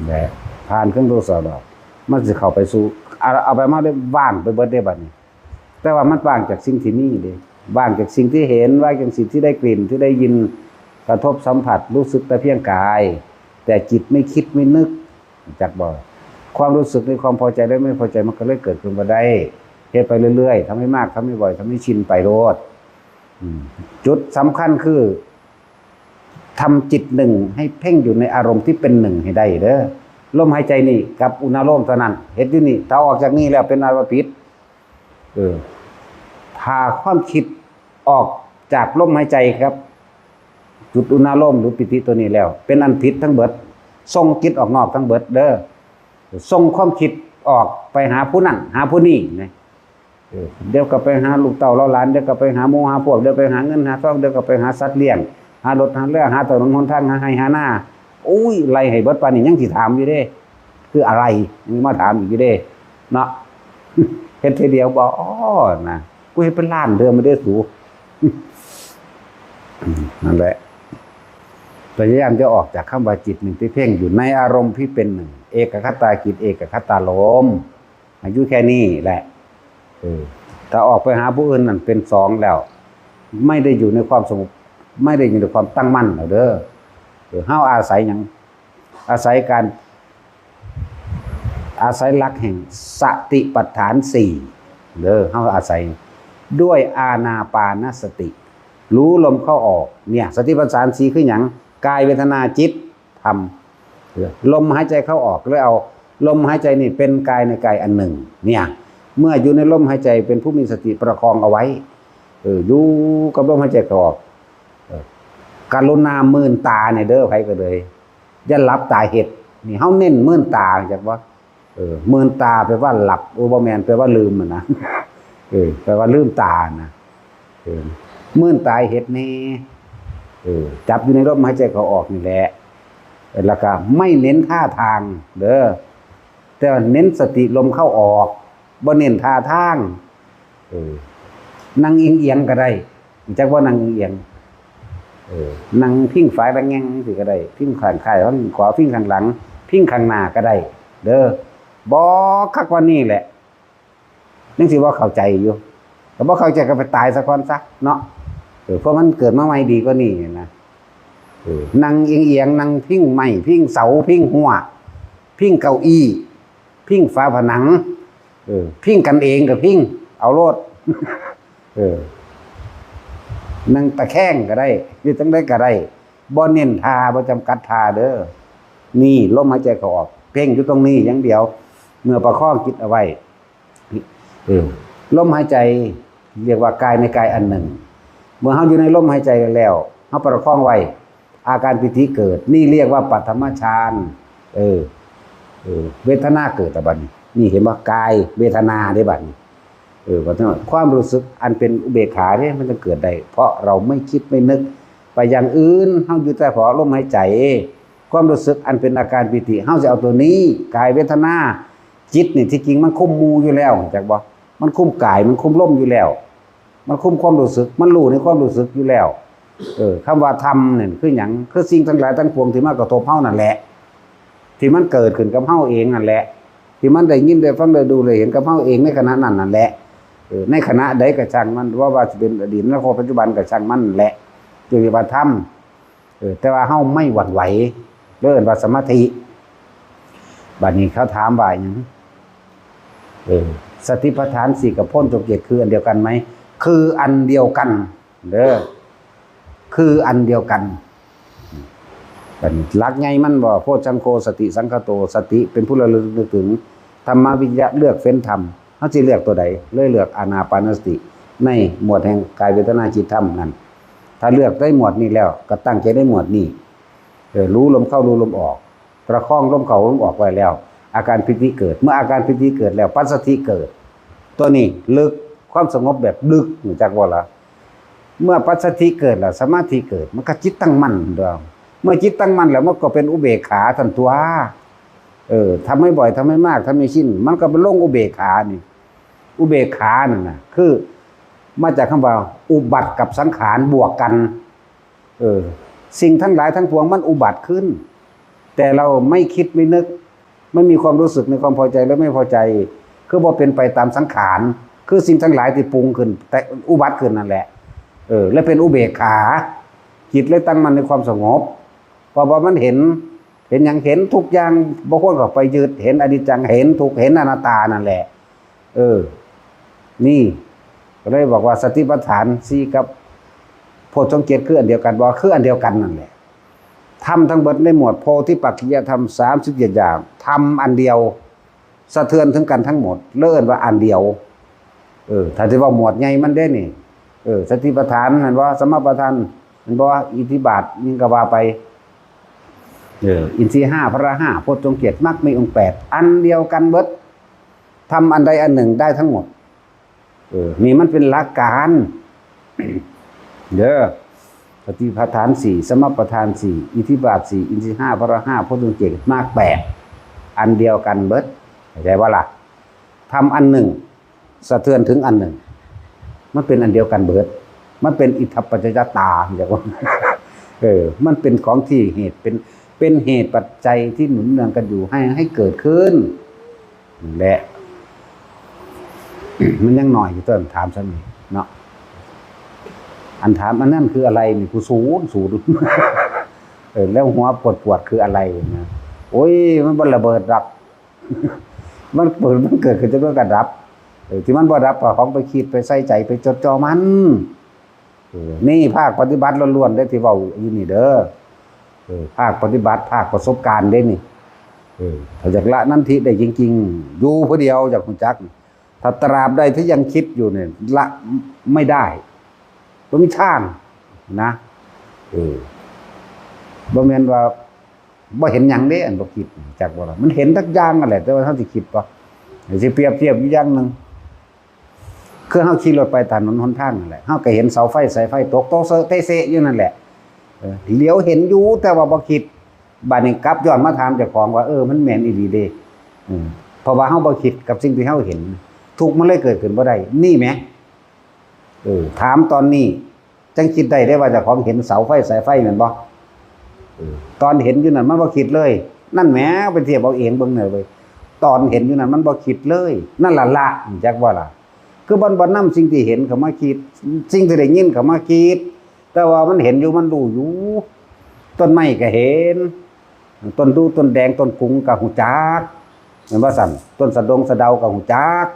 และผ่านเครื่องทดสอบแล้ว มันสิเข้าไปสู่ เอา เอาไปมาได้ว่างไปเบิดได้บัดนี้ แต่ว่ามันว่างจากสิ่งที่มีเด้ ว่างจากสิ่งที่เห็น ว่างจากสิ่งที่ได้กลิ่น ที่ได้ยิน กระทบสัมผัสรู้สึกแต่เพียงกาย แต่จิตไม่คิดไม่นึก จักบ่ ความรู้สึกในความพอใจและไม่พอใจมันก็เลยเกิดขึ้นมาได้ เฮ็ดไปเรื่อยๆ ทำให้มาก ทำให้บ่อย ทำให้ชินไปโลด อืม จุดสำคัญคือ ทำจิตหนึ่งให้เพ่งอยู่ในอารมณ์ที่เป็นหนึ่งให้ได้เด้อ ลมหายใจนี่กับอุณาโลมเท่านั้น เฮ็ดอยู่นี่ ถ้าออกจากนี่แล้วเป็นอาบัติ เออ ถ้าความคิดออกจากลมหายใจครับ จุดอุณาโลมหรือปิติตัวนี้แล้ว เป็นอันผิดทั้งเบิด ส่งจิตออกนอกทั้งเบิดเด้อ ส่งความคิดออกไปหาผู้นั่น หาผู้นี่นะ เออ เดี๋ยวก็ไปหาลูกเต้าเหล่าหลาน เดี๋ยวก็ไปหาหมู่หาพวก เดี๋ยวไปหาเงินหาทอง เดี๋ยวก็ไปหาสัตว์เลี้ยง หารถหาเรือ หาถนนหนทาง หาไร่หานา อุ้ย ไล่ให้เบิดปานนี้ยังสิถามอยู่เด้ คืออะไร ยังมาถามอีกอยู่เด้ เนาะ เฮ็ดทีเดียวบ่ อ๋อ นะ กูเฮ็ดเป็นล้านเทื่อมาได้สู นั่นแหละ พยายามจะออกจากคำว่าจิตหนึ่งที่เพ่งอยู่ในอารมณ์ที่เป็นหนึ่ง เอกคตาจิต เอกคตารมณ์ อายุแค่นี้แหละ เออ ถ้าออกไปหาผู้อื่นนั่นเป็นสองแล้ว ไม่ได้อยู่ในความสงบ ไม่ได้อยู่ในความตั้งมั่นแล้วเด้อ เออ เฮาอาศัยหยัง อาศัยการ อาศัยหลักแห่งสติปัฏฐานสี่เด้อ เฮาอาศัยด้วยอานาปานสติ รู้ลมเข้าออก เนี่ย สติปัฏฐานสี่คือหยัง กาย เวทนา จิต ธรรม เออ ลมหายใจเข้าออก เลยเอาลมหายใจนี่เป็นกายในกายอันหนึ่ง เนี่ย เมื่ออยู่ในลมหายใจเป็นผู้มีสติประคองเอาไว้ เออ อยู่กับลมหายใจเข้าออก เออ กรุณามื่นตาเนี่ยเด้อ ไผก็เลย อย่าหลับตาเฮ็ด นี่เฮาเน้นมื่นตา จักบ่ เออ มื่นตาแปลว่าหลับ โอ้ บ่แม่น แปลว่าลืมอะนะ เออ แปลว่าลืมตานะ เออ มื่นตาเฮ็ดแน่ เออ จับอยู่ในลมหายใจเข้าออกนี่แหละ เออ แล้วก็ไม่เน้นท่าทางเด้อ แต่ว่าเน้นสติลมเข้าออก บ่เน้นท่าทาง เออ นั่งเอียงๆก็ได้ จักว่านั่งเอียงๆ เออ นั่งพิงฝาตะแงงสิก็ได้ พิงข้างซ้าย พิงขวา พิงข้างหลัง พิงข้างหน้าก็ได้ เด้อ บ่คักกว่านี้แหละ ยังสิบ่เข้าใจอยู่ แต่บ่เข้าใจก็ไปตายซะก่อนซะเนาะ เออ เพราะมันเกิดมาใหม่ดีกว่านี้นะ เออ นั่งเอียงๆ นั่งพิงไม้ พิงเสา พิงฮั้ว พิงเก้าอี้ พิงฝาผนัง เออ พิงกันเองก็พิง เอาโลด เออ นั่งตะแคงก็ได้ อยู่จั่งใดก็ได้ บ่เน้นท่า บ่จำกัดท่าเด้อ นี่ลมหายใจเข้าออก เพ่งอยู่ตรงนี้อย่างเดียว เมื่อประคองจิตเอาไว้ เออ ลมหายใจเรียกว่ากายในกายอันหนึ่ง เมื่อเฮาอยู่ในลมหายใจแล้ว เฮาประคองไว้ อาการปีติเกิด นี่เรียกว่าปฐมฌาน เออ เออ เวทนาเกิดแล้วบัดนี้ นี่เห็นบ่ กายเวทนาได้บัดนี้ เออ เพราะฉะนั้นความรู้สึกอันเป็นอุเบกขาเนี่ยมันจะเกิดได้ เพราะเราไม่คิดไม่นึกไปอย่างอื่น เฮาอยู่แต่พอลมหายใจ ความรู้สึกอันเป็นอาการปีติ เฮาจะเอาตัวนี้ กายเวทนา จิตนี่ที่จริงมันคุมหมู่อยู่แล้ว จักบ่ มันคุมกาย มันคุมลมอยู่แล้ว มันคุมความรู้สึก มันรู้ในความรู้สึกอยู่แล้ว เออ คำว่าธรรมเนี่ยคือหยัง คือสิ่งทั้งหลายทั้งปวงที่มากระทบเฮานั่นแหละ ที่มันเกิดขึ้นกับเฮาเองนั่นแหละ ที่มันได้ยินได้ฟังได้ดูได้เห็นกับเฮาเองในขณะนั้นนั่นแหละ เออ ในขณะใดก็ช่างมัน ว่าว่าสิเป็นอดีต อนาคต ปัจจุบันก็ช่างมันแหละ เรียกว่าธรรม เออ แต่ว่าเฮาไม่หวั่นไหว เรียกว่าสมาธิ บัดนี้เขาถามว่าหยัง เออ สติปัฏฐานสี่กับโพชฌงค์เจ็ดคืออันเดียวกันไหม คืออันเดียวกัน เด้อ คืออันเดียวกัน บัดนี้หลักใหญ่มันบ่ โพชฌังโคสติสังคโต สติเป็นผู้ระลึกนึกถึง ธัมมวิจยะ เลือกเฟ้นธรรม เฮาสิเลือกตัวใด เลยเลือกอานาปานสติ ในหมวดแห่งกายเวทนาจิตธรรมนั่น ถ้าเลือกได้หมวดนี้แล้ว ก็ตั้งใจได้หมวดนี้ เออ รู้ลมเข้ารู้ลมออก ประคองลมเข้าลมออกไว้แล้ว อาการปีติเกิด เมื่ออาการปีติเกิดแล้ว ปัสสัทธิเกิด ตัวนี้ลึก ความสงบแบบลึก รู้จักบ่ล่ะ เมื่อปัสสัทธิเกิดแล้ว สมาธิเกิด มันก็จิตตั้งมั่นตัว เมื่อจิตตั้งมั่นแล้ว มันก็เป็นอุเบกขาทันตัว เออ ทำให้บ่อย ทำให้มาก ทำให้ชิน มันก็เป็นลงอุเบกขานี่ อุเบกขานั่นน่ะ คือ มาจากคำว่าอุบัติกับสังขารบวกกัน เออ สิ่งทั้งหลายทั้งปวงมันอุบัติขึ้น แต่เราไม่คิดไม่นึก ไม่มีความรู้สึกในความพอใจและไม่พอใจ คือบ่เป็นไปตามสังขาร คือสิ่งทั้งหลายที่ปรุงขึ้น แต่อุบัติขึ้นนั่นแหละ เออ และเป็นอุเบกขา จิตเลยตั้งมั่นในความสงบ เพราะว่ามันเห็น เห็นหยัง เห็นทุกอย่าง บ่ควรเข้าไปยึด เห็นอนิจจัง เห็นทุกข์ เห็นอนัตตานั่นแหละ เออ นี่ ก็เลยบอกว่าสติปัฏฐานสี่กับโพชฌงค์เจ็ดคืออันเดียวกัน บอกคืออันเดียวกันนั่นแหละ ธรรมทั้งเบิดในหมวดโพธิปักขิยธรรม สามสิบเจ็ดอย่าง ธรรมอันเดียว สะเทือนถึงกันทั้งหมด เลยเอิ้นว่าอันเดียว เออ ถ้าสิเว้าหมวดใหญ่มันเด้นี่ เออ สติปัฏฐาน หั้นบ่ สัมมาปัฏฐาน หั้นบ่ อิทธิบาท หยังก็ว่าไป เออ อินทรีย์ห้า พละห้า โพชฌงค์เจ็ด มรรคมีองค์แปด อันเดียวกันเบิด ทำอันใดอันหนึ่งได้ทั้งหมด เออ นี่มันเป็นหลักการ เด้อ สติปัฏฐานสี่ สัมมาปัฏฐานสี่ อิทธิบาทสี่ อินทรีย์ห้า พละห้า โพชฌงค์เจ็ด มรรคแปด อันเดียวกันเบิด เข้าใจบ่ล่ะ ทำอันหนึ่ง สะเทือนถึงอันหนึ่ง มันเป็นอันเดียวกันเบิด มันเป็นอิทัปปัจจยตา เรียกว่า เออ มันเป็นของที่เหตุ เป็น เป็นเหตุปัจจัยที่หนุนเนืองกันอยู่ให้ ให้เกิดขึ้น และ มันยังน้อยอยู่ ต้นถามซ้ำนี่เนาะ อันถามอันนั้นคืออะไรนี่ กูศูนย์ศูนย์ เออ แล้วหัวปวดปวดคืออะไรนะ โอ้ย มันบ่ระเบิดดอก มันเกิด มันเกิดขึ้นจะมันก็ดับ เออ ที่มันบ่ดับก็ของไปคิดไปใส่ใจไปจดจ่อมัน เออ นี่ภาคปฏิบัติล้วนๆ ได้ที่เว้าอยู่นี่เด้อ เออ ภาคปฏิบัติ ภาคประสบการณ์เด้นี่ เออ ถ้าอยากละนันทิได้จริงๆ อยู่ผู้เดียวอยากรู้จัก ถ้าตราบใดที่ยังคิดอยู่เนี่ย ละไม่ได้ บ่มีทางนะ เออ บ่แม่นว่าบ่เห็นหยังเด้ อันบ่คิด จักบ่ล่ะ มันเห็นทุกอย่างนั่นแหละ แต่ว่าเฮาสิคิดบ่ สิเปรียบเทียบอยู่อย่างหนึ่ง คือเฮาขี่รถไปถนนหนทางนั่นแหละ เฮาก็เห็นเสาไฟสายไฟตก ตกเซอะเตะเซะอยู่นั่นแหละ เออ เหลียวเห็นอยู่ แต่ว่าบ่คิด บัดนี้กลับย้อนมาถามเจ้าของว่า เออ มันแม่นอีหลีเด้ อืม เพราะว่าเฮาบ่คิดกับสิ่งที่เฮาเห็น ทุกข์มันเลยเกิดขึ้นบ่ได้ นี่แหม เออ ถามตอนนี้ จั่งคิดได้เด้ว่าเจ้าของเห็นเสาไฟสายไฟแม่นบ่ เออ ตอนเห็นอยู่นั่นมันบ่คิดเลย นั่นแหม ไปเทียบเอาเองเบิ่งเด้อเว้ย ตอนเห็นอยู่นั่นมันบ่คิดเลย นั่นล่ะละ จักบ่ล่ะ คือมันบ่นำสิ่งที่เห็นเข้ามาคิด สิ่งที่ได้ยินเข้ามาคิด แต่ว่ามันเห็นอยู่มันรู้อยู่ ต้นไม้ก็เห็น ต้นดู่ ต้นแดง ต้นกุงก็ฮู้จัก แม่นบ่ซั่น ต้นสะดงสะเดาก็ฮู้จัก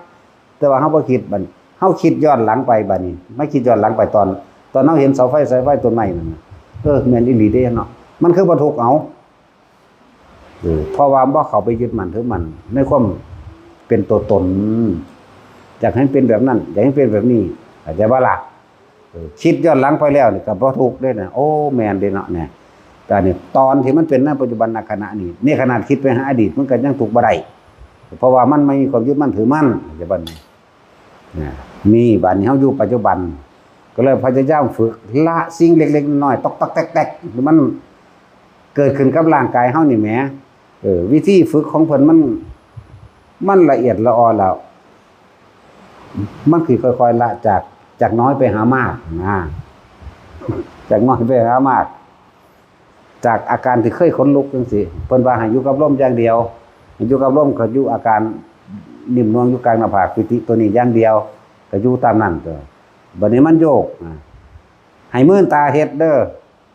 แต่ว่าเฮาบ่คิดบัด เฮาคิดย้อนหลังไปบัดนี้ มาคิดย้อนหลังไปตอน ตอนเฮาเห็นเสาไฟสายไฟต้นไม้นั่นน่ะ เออ แม่นอีหลีเด้เนาะ มันคือบ่ทุกข์เอา เออ เพราะว่าบ่เข้าไปยึดมั่นถือมั่นในความเป็นตัวตน อยากให้มันเป็นแบบนั้น อยากให้มันเป็นแบบนี้ เข้าใจบ่ล่ะ เออ คิดย้อนหลังไปแล้วนี่ก็บ่ทุกข์เด้นะ โอ้ แม่นเด้เนาะเนี่ย แต่นี่ตอนที่มันเป็นในปัจจุบันขณะนี้ นี่ขนาดคิดไปหาอดีตมันก็ยังทุกข์บ่ได้ เพราะว่ามันไม่มีความยึดมั่นถือมั่น เข้าใจบ่นี่ นะ นี่บัดนี้เฮาอยู่ปัจจุบัน ก็เลยพยายามฝึกละสิ่งเล็กๆน้อยๆ ตอกๆแตกๆ มันเกิดขึ้นกับร่างกายเฮานี่แหม เออ วิธีฝึกของเพิ่นมัน มันละเอียดละออแล้ว มันคือค่อยๆละจาก จากน้อยไปหามากนะ จากน้อยไปหามาก จากอาการที่เคยขนลุกจังซี่ เพิ่นว่าให้อยู่กับลมอย่างเดียว ให้อยู่กับลม ก็อยู่อาการนิ่มนวลอยู่กลางหน้าผาก ปีติตัวนี้อย่างเดียว ก็อยู่ตามนั้น ก็บัดนี้มันโยกนะ ให้มืนตาเฮ็ดเด้อ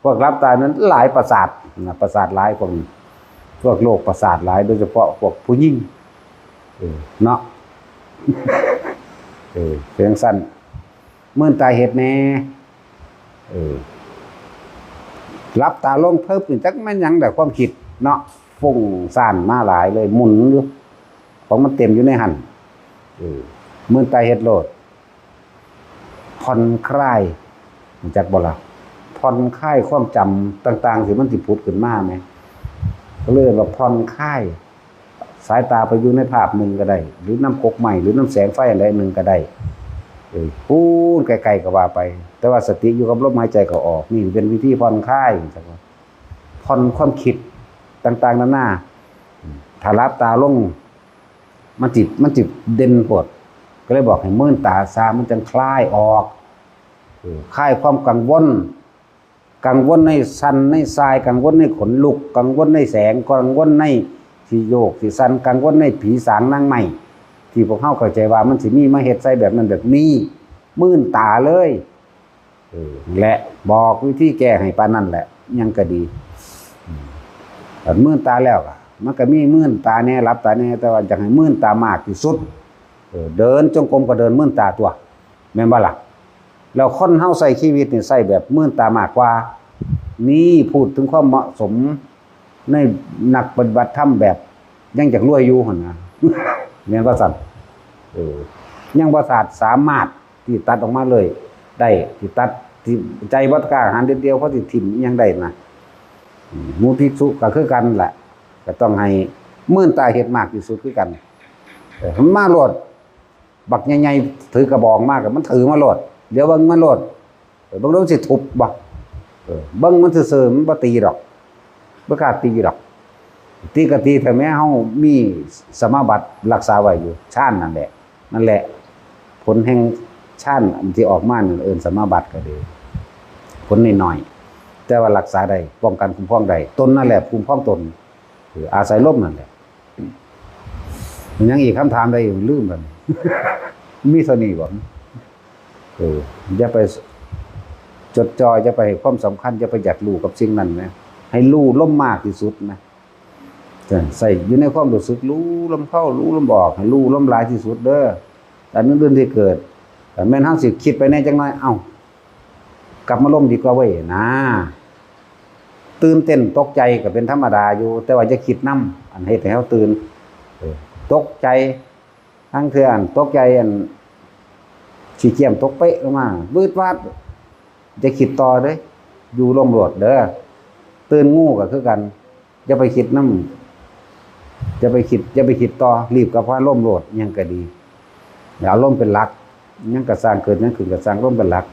พวกหลับตานั้นหลายประสาทนะ ประสาทหลาย พวกนี้ พวกโรคประสาทหลาย โดยเฉพาะพวกผู้หญิง เออ เนาะ เออ เพียงสั้น มืนตาเฮ็ดแหน่ เออ หลับตาลงเพิ่บนี่จักแม่นหยัง แต่ความคิดเนาะ ฟุ้งซ่านมาหลายเลย หมุนอยู่ ของมันเต็มอยู่ในหั่น เออ มืนตาเฮ็ดโลด ผ่อนคลาย รู้จักบ่ล่ะ ผ่อนคลายความจำต่างๆที่มันสิผุดขึ้นมาแหม ก็เลยว่าผ่อนคลาย สายตาไปอยู่ในภาพหนึ่งก็ได้ หรือนำกกไม้ หรือนำแสงไฟอันใดหนึ่งก็ได้ เออ พู้นไกลๆก็ว่าไป แต่ว่าสติอยู่กับลมหายใจเข้าออก นี่เป็นวิธีผ่อนคลาย จักว่า ผ่อนความคิดต่างๆนานา ถ้าหลับตาลง มันจิ มันจิเด่นโพด ก็เลยบอกให้มืนตาซะ มันจั่งคลายออก เออ คลายความกังวล กังวลในสั่นในส่าย กังวลในขนลุก กังวลในแสง กังวลในสิโยกสิสั่น กังวลในผีสางนางไม้ ที่พวกเฮาเข้าใจว่ามันสิมีมาเฮ็ดใส่แบบนั้นแบบนี้ มืนตาเลย เออ และบอกวิธีแก้ให้ปานนั้นแหละ ยังก็ดี อืม คันมื่นตาแล้วก็ มันก็มีมื่นตาแหน่ หลับตาแหน่ แต่ว่าอยากให้มื่นตามากที่สุด เออ เดินจงกรมก็เดินมื่นตาตัว แม่นบ่ล่ะ? แล้วคนเฮาใช้ชีวิตนี่ใช้แบบมื่นตามากกว่า นี่พูดถึงความเหมาะสม ในนักปฏิบัติธรรมแบบยังอยากรวยอยู่หั่นนะ แม่นว่าซั่น เออ ยังบ่สาดสามารถที่ตัดออกมาเลยได้ ที่ตัด ที่ใจบ่กล้าหาญเด็ดเดี่ยว เขาสิถิ่มอิหยังได้นะ อืม หมู่ภิกษุก็คือกันแหละ ก็ต้องให้มื่นตาเฮ็ดมากที่สุดคือกัน เออ มันมาโลด บักใหญ่ๆ ถือกระบองมาก็มันถือมาโลด เดี๋ยวเบิ่งมันโลด เออ เบิ่งดูมันสิทุบบ่ เออ เบิ่งมันซื่อๆ มันบ่ตีดอก บ่กล้าตีดอก ตีก็ตีแต่แม้เฮามีสมาบัติรักษาไว้อยู่ ฌานนั่นแหละ นั่นแหละ ผลแห่งฌานอันที่ออกมานั่นเอิ้นสมาบัติก็ดี ผลน้อยๆ แต่ว่ารักษาได้ ป้องกันคุ้มครองได้ ตนนั่นแหละคุ้มครองตน เออ อาศัยลมนั่นแหละ มันยังอีกคำถามใดอยู่ ลืมแล้วนี่ มีเท่านี้บ่ เออ อย่าไปจดจ่อ อย่าไปให้ความสำคัญ อย่าไปอยากรู้กับสิ่งนั้นนะ ให้รู้ลมมากที่สุดนะ เออ ใส่อยู่ในความรู้สึก รู้ลมเข้า รู้ลมออก ให้รู้ลมหลายที่สุดเด้อ อันอื่นๆที่เกิด แต่แม่นเฮาสิคิดไปแหน่จักหน่อย เอ้า กลับมาลมดีกว่าเว้ยนะ ตื่นเต้นตกใจก็เป็นธรรมดาอยู่ แต่ว่าอย่าคิดนำ อันเฮ็ดให้เฮาตื่น เออ ตกใจ ลางเทื่ออันตกใจ อันขี้เกียจตกเป๊ะลงมา วืดวาด อย่าคิดต่อเด้ อยู่ลมโลดเด้อ ตื่นงูก็คือกัน อย่าไปคิดนำ อย่าไปคิด อย่าไปคิดต่อ รีบกลับมาลมโลด หยังก็ดี อย่าเอาลมเป็นหลัก หยังก็ซ่าง เกิดหยังขึ้นก็ซ่าง ลมเป็นหลัก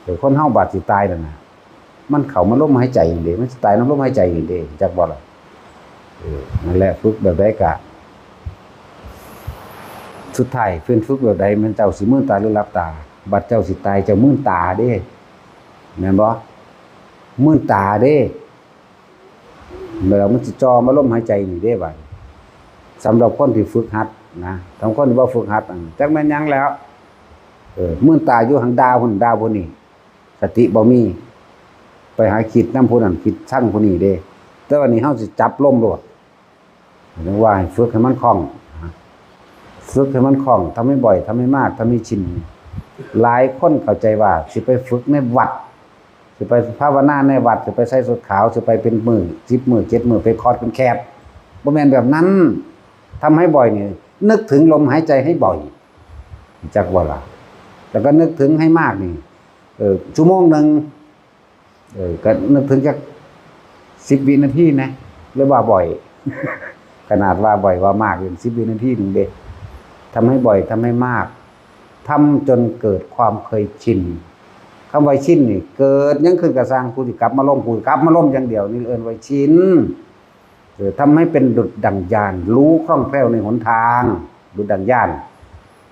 เออ คนเฮาบาดสิตายนั่นน่ะ มันเข้ามาลมหายใจนี่เด้ มันสิตายนำลมหายใจนี่เด้ จักบ่ล่ะ เออ นั่นแหละ ฝึกแบบใดกะ สุดท้ายเพิ่นฝึกแบบใด แม่นเจ้าสิมืนตาหรือหลับตา บัดเจ้าสิตายเจ้ามืนตาเด้ แม่นบ่ มืนตาเด้ แล้วมันสิจ่อมาลมหายใจนี่เด้บัด สำหรับคนที่ฝึกหัดนะ สำหรับคนที่บ่ฝึกหัด อัน จักแม่นหยังแล้ว เออ มืนตาอยู่หั่น ด่าผู้นั้นด่าผู้นี้ สติบ่มี ไปหาคิดนำผู้นั้นคิดชังผู้นี้เด้ แต่ว่านี่เฮาสิจับลมโลด เรียกว่าให้ฝึกให้มันคล่อง ฝึกให้มันคล่อง ทำให้บ่อย ทำให้มาก ทำให้ชิน หลายคนเข้าใจว่าสิไปฝึกในวัด สิไปภาวนาในวัด สิไปใส่ชุดขาว สิไปเป็นมื้อ สิบมื้อ เจ็ดมื้อ ไปคอร์สเป็นแคท บ่แม่นแบบนั้น ทำให้บ่อยนี่ นึกถึงลมหายใจให้บ่อย จักบ่ล่ะ แล้วก็นึกถึงให้มากนี่ เออ ชั่วโมงหนึ่ง เออ ก็นึกถึงจักสิบวินาทีนะ หรือว่าบ่อย ขนาดว่าบ่อยว่ามาก ยังสิบวินาทีหนึ่งเด้ ทำให้บ่อย ทำให้มาก ทำจนเกิดความเคยชิน คำว่าชินนี่ เกิดหยังขึ้นก็ซ่าง ผู้ที่กลับมาลม ผู้ที่กลับมาลมอย่างเดียวนี่เอิ้นว่าชิน เออ ทำให้เป็นดุจดั่งญาณ รู้คล่องแคล่วในหนทาง ดุจดั่งญาณ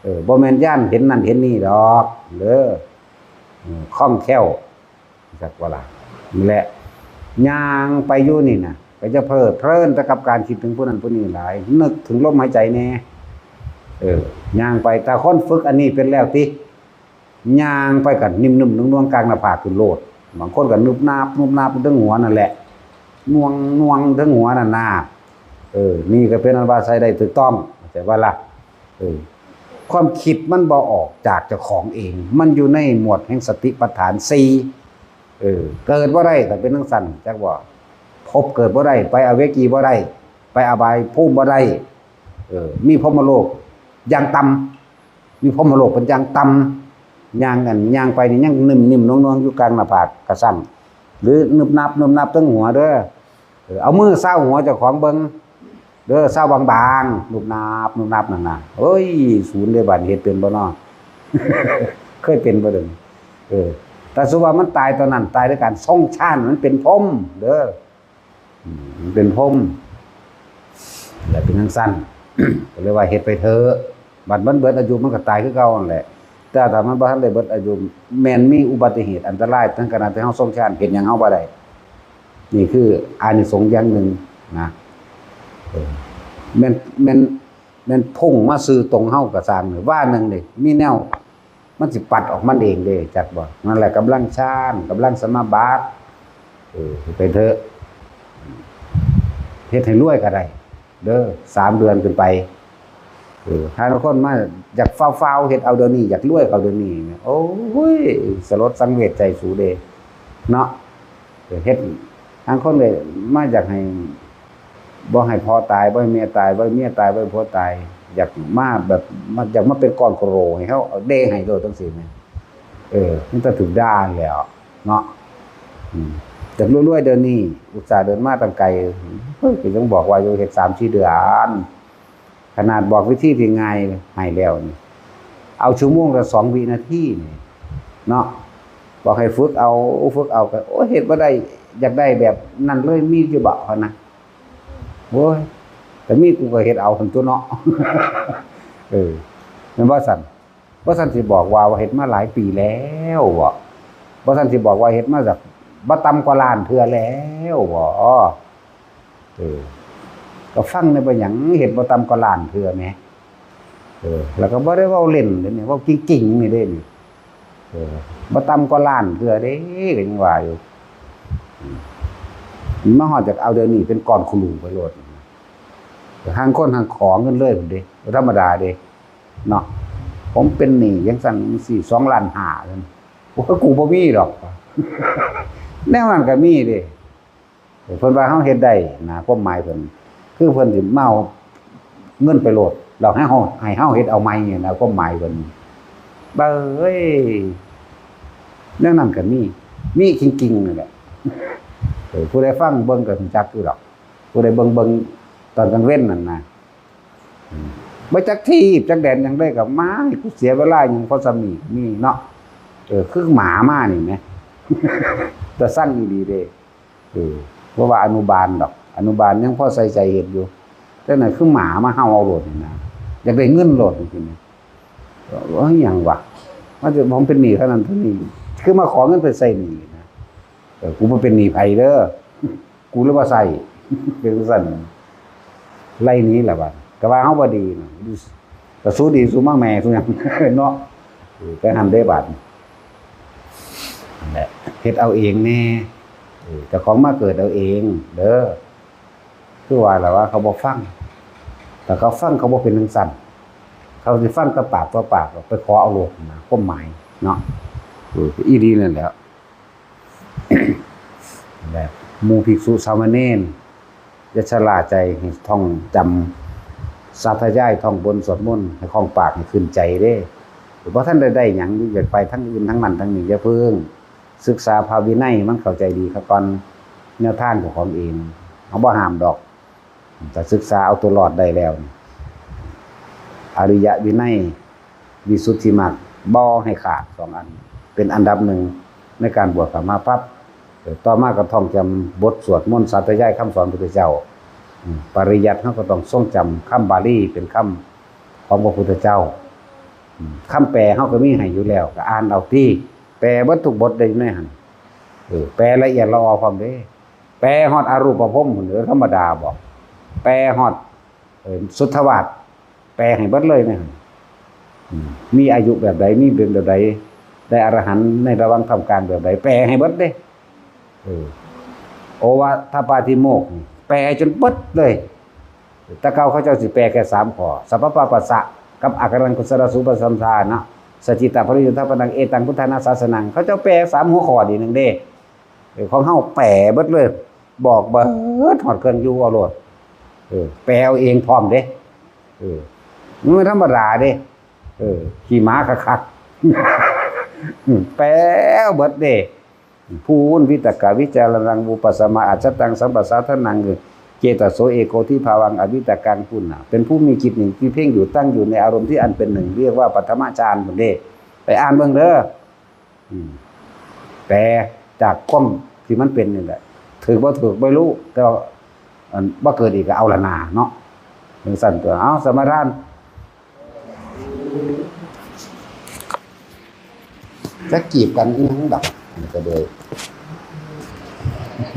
เออ บ่แม่นญาณเห็นนั่นเห็นนี่ดอก เด้อ เออ คล่องแคล่ว จักว่าล่ะ นี่แหละ ย่างไปอยู่นี่น่ะ ก็จะเพลิดเพลินแต่กับการคิดถึงผู้นั้นผู้นี้หลาย นึกถึงลมหายใจแน่ เออ ย่างไป แต่คนฝึกอันนี้เป็นแล้วติ ย่างไปก็นิ่มๆ นุ่มๆ กลางหน้าผากขึ้นโลด บางคนก็นุบนาบ นุบนาบเทิงหัวนั่นแหละ น่วงน่วงเทิงหัวนั่นนา เออ นี่ก็เป็นอันว่าใช้ได้ถูกต้อง เข้าใจบ่ล่ะ เออ ความคิดมันบ่ออกจากเจ้าของเอง มันอยู่ในหมวดแห่งสติปัฏฐานสี่ เออ เกิดบ่ได้ ถ้าเป็นจั่งซั้น จักว่า ภพเกิดบ่ได้ ไปอเวจีบ่ได้ ไปอบายภูมิบ่ได้ เออ มีพรหมโลกอย่างต่ำ มีพรหมโลกเป็นอย่างต่ำ ย่างอัน ย่างไปนี่ยังนิ่มๆ น่วงๆ อยู่กลางหน้าผากกะซ่าง หรือนึบนับ นึบนับเทิงหัวเด้อ เออ เอามือซาวหัวเจ้าของเบิ่ง เด้อ ซาวบางๆ นุบนับ นุบนับนั่นน่ะ เอ้ย ศูนย์เด้ บาดนี้เฮ็ดเป็นบ่น้อ เคยเป็นบ่เด้อ เออ แต่สมมุติว่ามันตายตอนนั้น ตายด้วยการทรงฌาน มันเป็นพรหมเด้อ อืม มันเป็นพรหม แล้วเป็นจั่งซั้น ก็เลยว่าเฮ็ดไปเถอะ บัดมันเบิดอายุมันก็ตายคือเก่านั่นแหละ แต่ถ้ามันบ่ทันได้เบิดอายุ แม่นมีอุบัติเหตุอันตราย ทั้งขณะที่เฮาทรงฌาน เฮ็ดหยังเฮาบ่ได้ นี่คืออานิสงส์อย่างหนึ่งนะ เออ แม่น แม่น แม่นพุ่งมาซื่อตรงเฮาก็ซ่างนี่ ว่าหนึ่งนี่ มีแนว มันสิปัดออกมันเองเด้ จักบ่ นั่นแหละกำลังฌาน กำลังสมาบัติ เออ ไปเถอะ เฮ็ดให้รวยก็ได้ เด้อ สามเดือนขึ้นไป เออ ถ้าคนมาอยากฟ้าวๆ เฮ็ดเอาเดี๋ยวนี้ อยากรวยเอาเดี๋ยวนี้ โอ้ย สลดสังเวชใจสูเด้ เนาะ เออ เฮ็ด ทางคนเลยมาอยากให้ บ่ให้พ่อตาย บ่ให้แม่ตาย บ่ให้เมียตาย บ่ให้ผัวตาย อยากมาแบบ มา อยากมาเป็นก้อนโคโลให้เขาเอาเด้ให้โลดจังซี่แหม เออ มันจะถูกด่าแล้วเนาะ อืม อยากรวยๆ เดี๋ยวนี้ อุตส่าห์เดินมาตั้งไกล เฮ้ย ก็ยังบอกว่าอยู่เฮ็ดสามสี่เดือน ขนาดบอกวิธีที่ง่ายให้แล้วนี่ เอาชั่วโมงละสองวินาทีนี่ เนาะ บอกให้ฝึกเอา ฝึกเอาก็ โอ้ย เฮ็ดบ่ได้ อยากได้แบบนั้นเลย มีอยู่บ่ หั้นนะ โอ้ย แต่มีกูก็เฮ็ดเอาหั่นตั่วเนาะ เออ แม่นบ่ซั่น บ่ซั่นสิบอกว่า ว่าเฮ็ดมาหลายปีแล้วบ่ บ่ซั่นสิบอกว่าเฮ็ดมาแบบบ่ต่ำกว่าล้านเทื่อแล้วบ่ เออ ก็ฟังได้ บ่หยัง เฮ็ดบ่ต่ำกว่าล้านเทื่อแหม เออ แล้วก็บ่ได้เว้าเล่นเด้นี่ เว้าจริงๆ นี่เด้นี่ เออ บ่ต่ำกว่าล้านเทื่อเด้ ก็ยังว่าอยู่ อืม มาฮอดจากเอาเดี๋ยวนี้เป็นก้อนคุรูไปโลด ห่างคนห่างขอเงินเลยพุ้นเด้ บ่ธรรมดาเด้ เนาะ ผมเป็นหนี้จังซั่นจังซี่ สองล้านห้า ซั่น โอ้ย กูบ่มีดอก แนวนั้นก็มีเด้ เพิ่นว่าเฮาเฮ็ดได้นะ ความหมายเพิ่น คือเพิ่นสิมาเอาเงินไปโลด แล้วให้เฮา ให้เฮาเฮ็ดเอาใหม่นี่นะ ความหมายเพิ่น เบ้ย แนวนั้นก็มี มีจริงๆ นั่นแหละ เออ ผู้ใดฟังเบิ่งก็รู้จักอยู่ดอก ผู้ใดเบิ่ง เบิ่งตอนกลางเว็นนั่นนะ อืม บ่จักทีบจักแดนหยังเลย ก็มาให้กูเสียเวลาหยัง เพราะส่ำนี้มีเนาะ เออ คือหมามานี่แหม แต่สั่งอีหลีเด้ เออ เพราะว่าอนุบาลดอก อนุบาลยังพอใส่ใจเฮ็ดอยู่ แต่นั่นคือหมามาเห่าเอาโลดนี่นะ อยากได้เงินโลดนี่นะ เอ้ย หยังวะ มันจะ ผมเป็นหนี้เท่านั้นเท่านี้ คือมาขอเงินไปใส่หนี้นะ เออ กูบ่เป็นหนี้ไผเด้อ กูเลยบ่ใส่ เป็นจั่งซั่น ไล่หนีล่ะบัด ก็ว่าเฮาบ่ดีเนาะ ก็สู้ดีสู้มากแม่สู้หยัง เนาะ เออ ไปหั่นเด้บัด นั่นแหละ เฮ็ดเอาเองแน่ เออ เจ้าของมาเกิดเอาเองเด้อ คือว่าล่ะว่าเขาบ่ฟัง ถ้าเขาฟังเขาบ่เป็นจั่งซั่น เขาสิฟังแต่ปากต่อปาก ไปขอเอาโลดนะ ความหมายเนาะ เออ อีหลีนั่นแหละ แบบหมู่ภิกษุสามเณร อย่าชะล่าใจ ให้ท่องจำ สาธยาย ท่องบนสวดมนต์ ให้คล่องปาก ให้ขึ้นใจเด้ บ่ทันได้ได้หยัง อยากไปทางอื่นทางนั้นทางนี้ อย่าเพิ่ง ศึกษาพระวินัยมันเข้าใจดีซะก่อน แนวทางเจ้าของเอง เฮาบ่ห้ามดอก ถ้าศึกษาเอาตัวรอดได้แล้วนี่ อริยวินัย วิสุทธิมรรค บ่ให้ขาดสองอัน เป็นอันดับหนึ่งในการบวชเข้ามาปั๊บ เอ่อ ต่อมาก็ท่องจำบทสวดมนต์สาธยายคำสอนพระพุทธเจ้า อืม ปริยัติเฮาก็ต้องทรงจำคำบาลีเป็นคำของพระพุทธเจ้า อืม คำแปลเฮาก็มีให้อยู่แล้ว ก็อ่านเอาติ แปลเบิดทุกบทได้อยู่ในหั่น เออ แปลละเอียดละออพร้อมเด้ แปลฮอดอรูปพรหมพุ้นเด้อ ธรรมดาบ่ แปลฮอด เอ่อ สุทธาวาส แปลให้เบิดเลยนะ อืม มีอายุแบบใด มีเป็นแบบใด ได้อรหันต์ในระหว่างท่ามกลางแบบใด แปลให้เบิดเด้ เออ โอวาทปาติโมกข์นี่ แปลจนเบิดเลย แต่เก่าเขาเจ้าสิแปลแค่สามข้อ สัพพะปาปัสสะ กับอาการังกุศลสูปสัมปทาเนาะ สัจจิตาปริยุทธาปนัง เอตังพุทธานาสาสนัง เขาเจ้าแปลสามหัวข้อนี่หนึ่งเด้ เออ ของเฮาแปลเบิดเลย บอกเบิดฮอดเครื่องอยู่เอาโลด เออ แปลเอาเองพร้อมเด้ เออ มันบ่ธรรมดาเด้ เออ ขี้หมาคักๆ อืม แปลเอาเบิดเด้ ภูวิตกวิจารณัง วิปัสสมาอัจฉตัง สัมปสาทนัง เจตโสเอโกทิภาวัง อวิตกัง พุ้นน่ะ เป็นผู้มีจิตหนึ่งที่เพ่งอยู่ตั้งอยู่ในอารมณ์ที่อันเป็นหนึ่ง เรียกว่าปัทมฌานพุ้นเด้ ไปอ่านเบิ่งเด้อ อืม แปลจากความที่มันเป็นนี่แหละ ถือบ่ถือบ่รู้ แต่ว่า อัน บ่เกิดอีกก็เอาละนาเนาะ จั่งซั่นตั๊ว เอา สมาทาน จักจีบกันอีหยังดอก มันก็เลย เ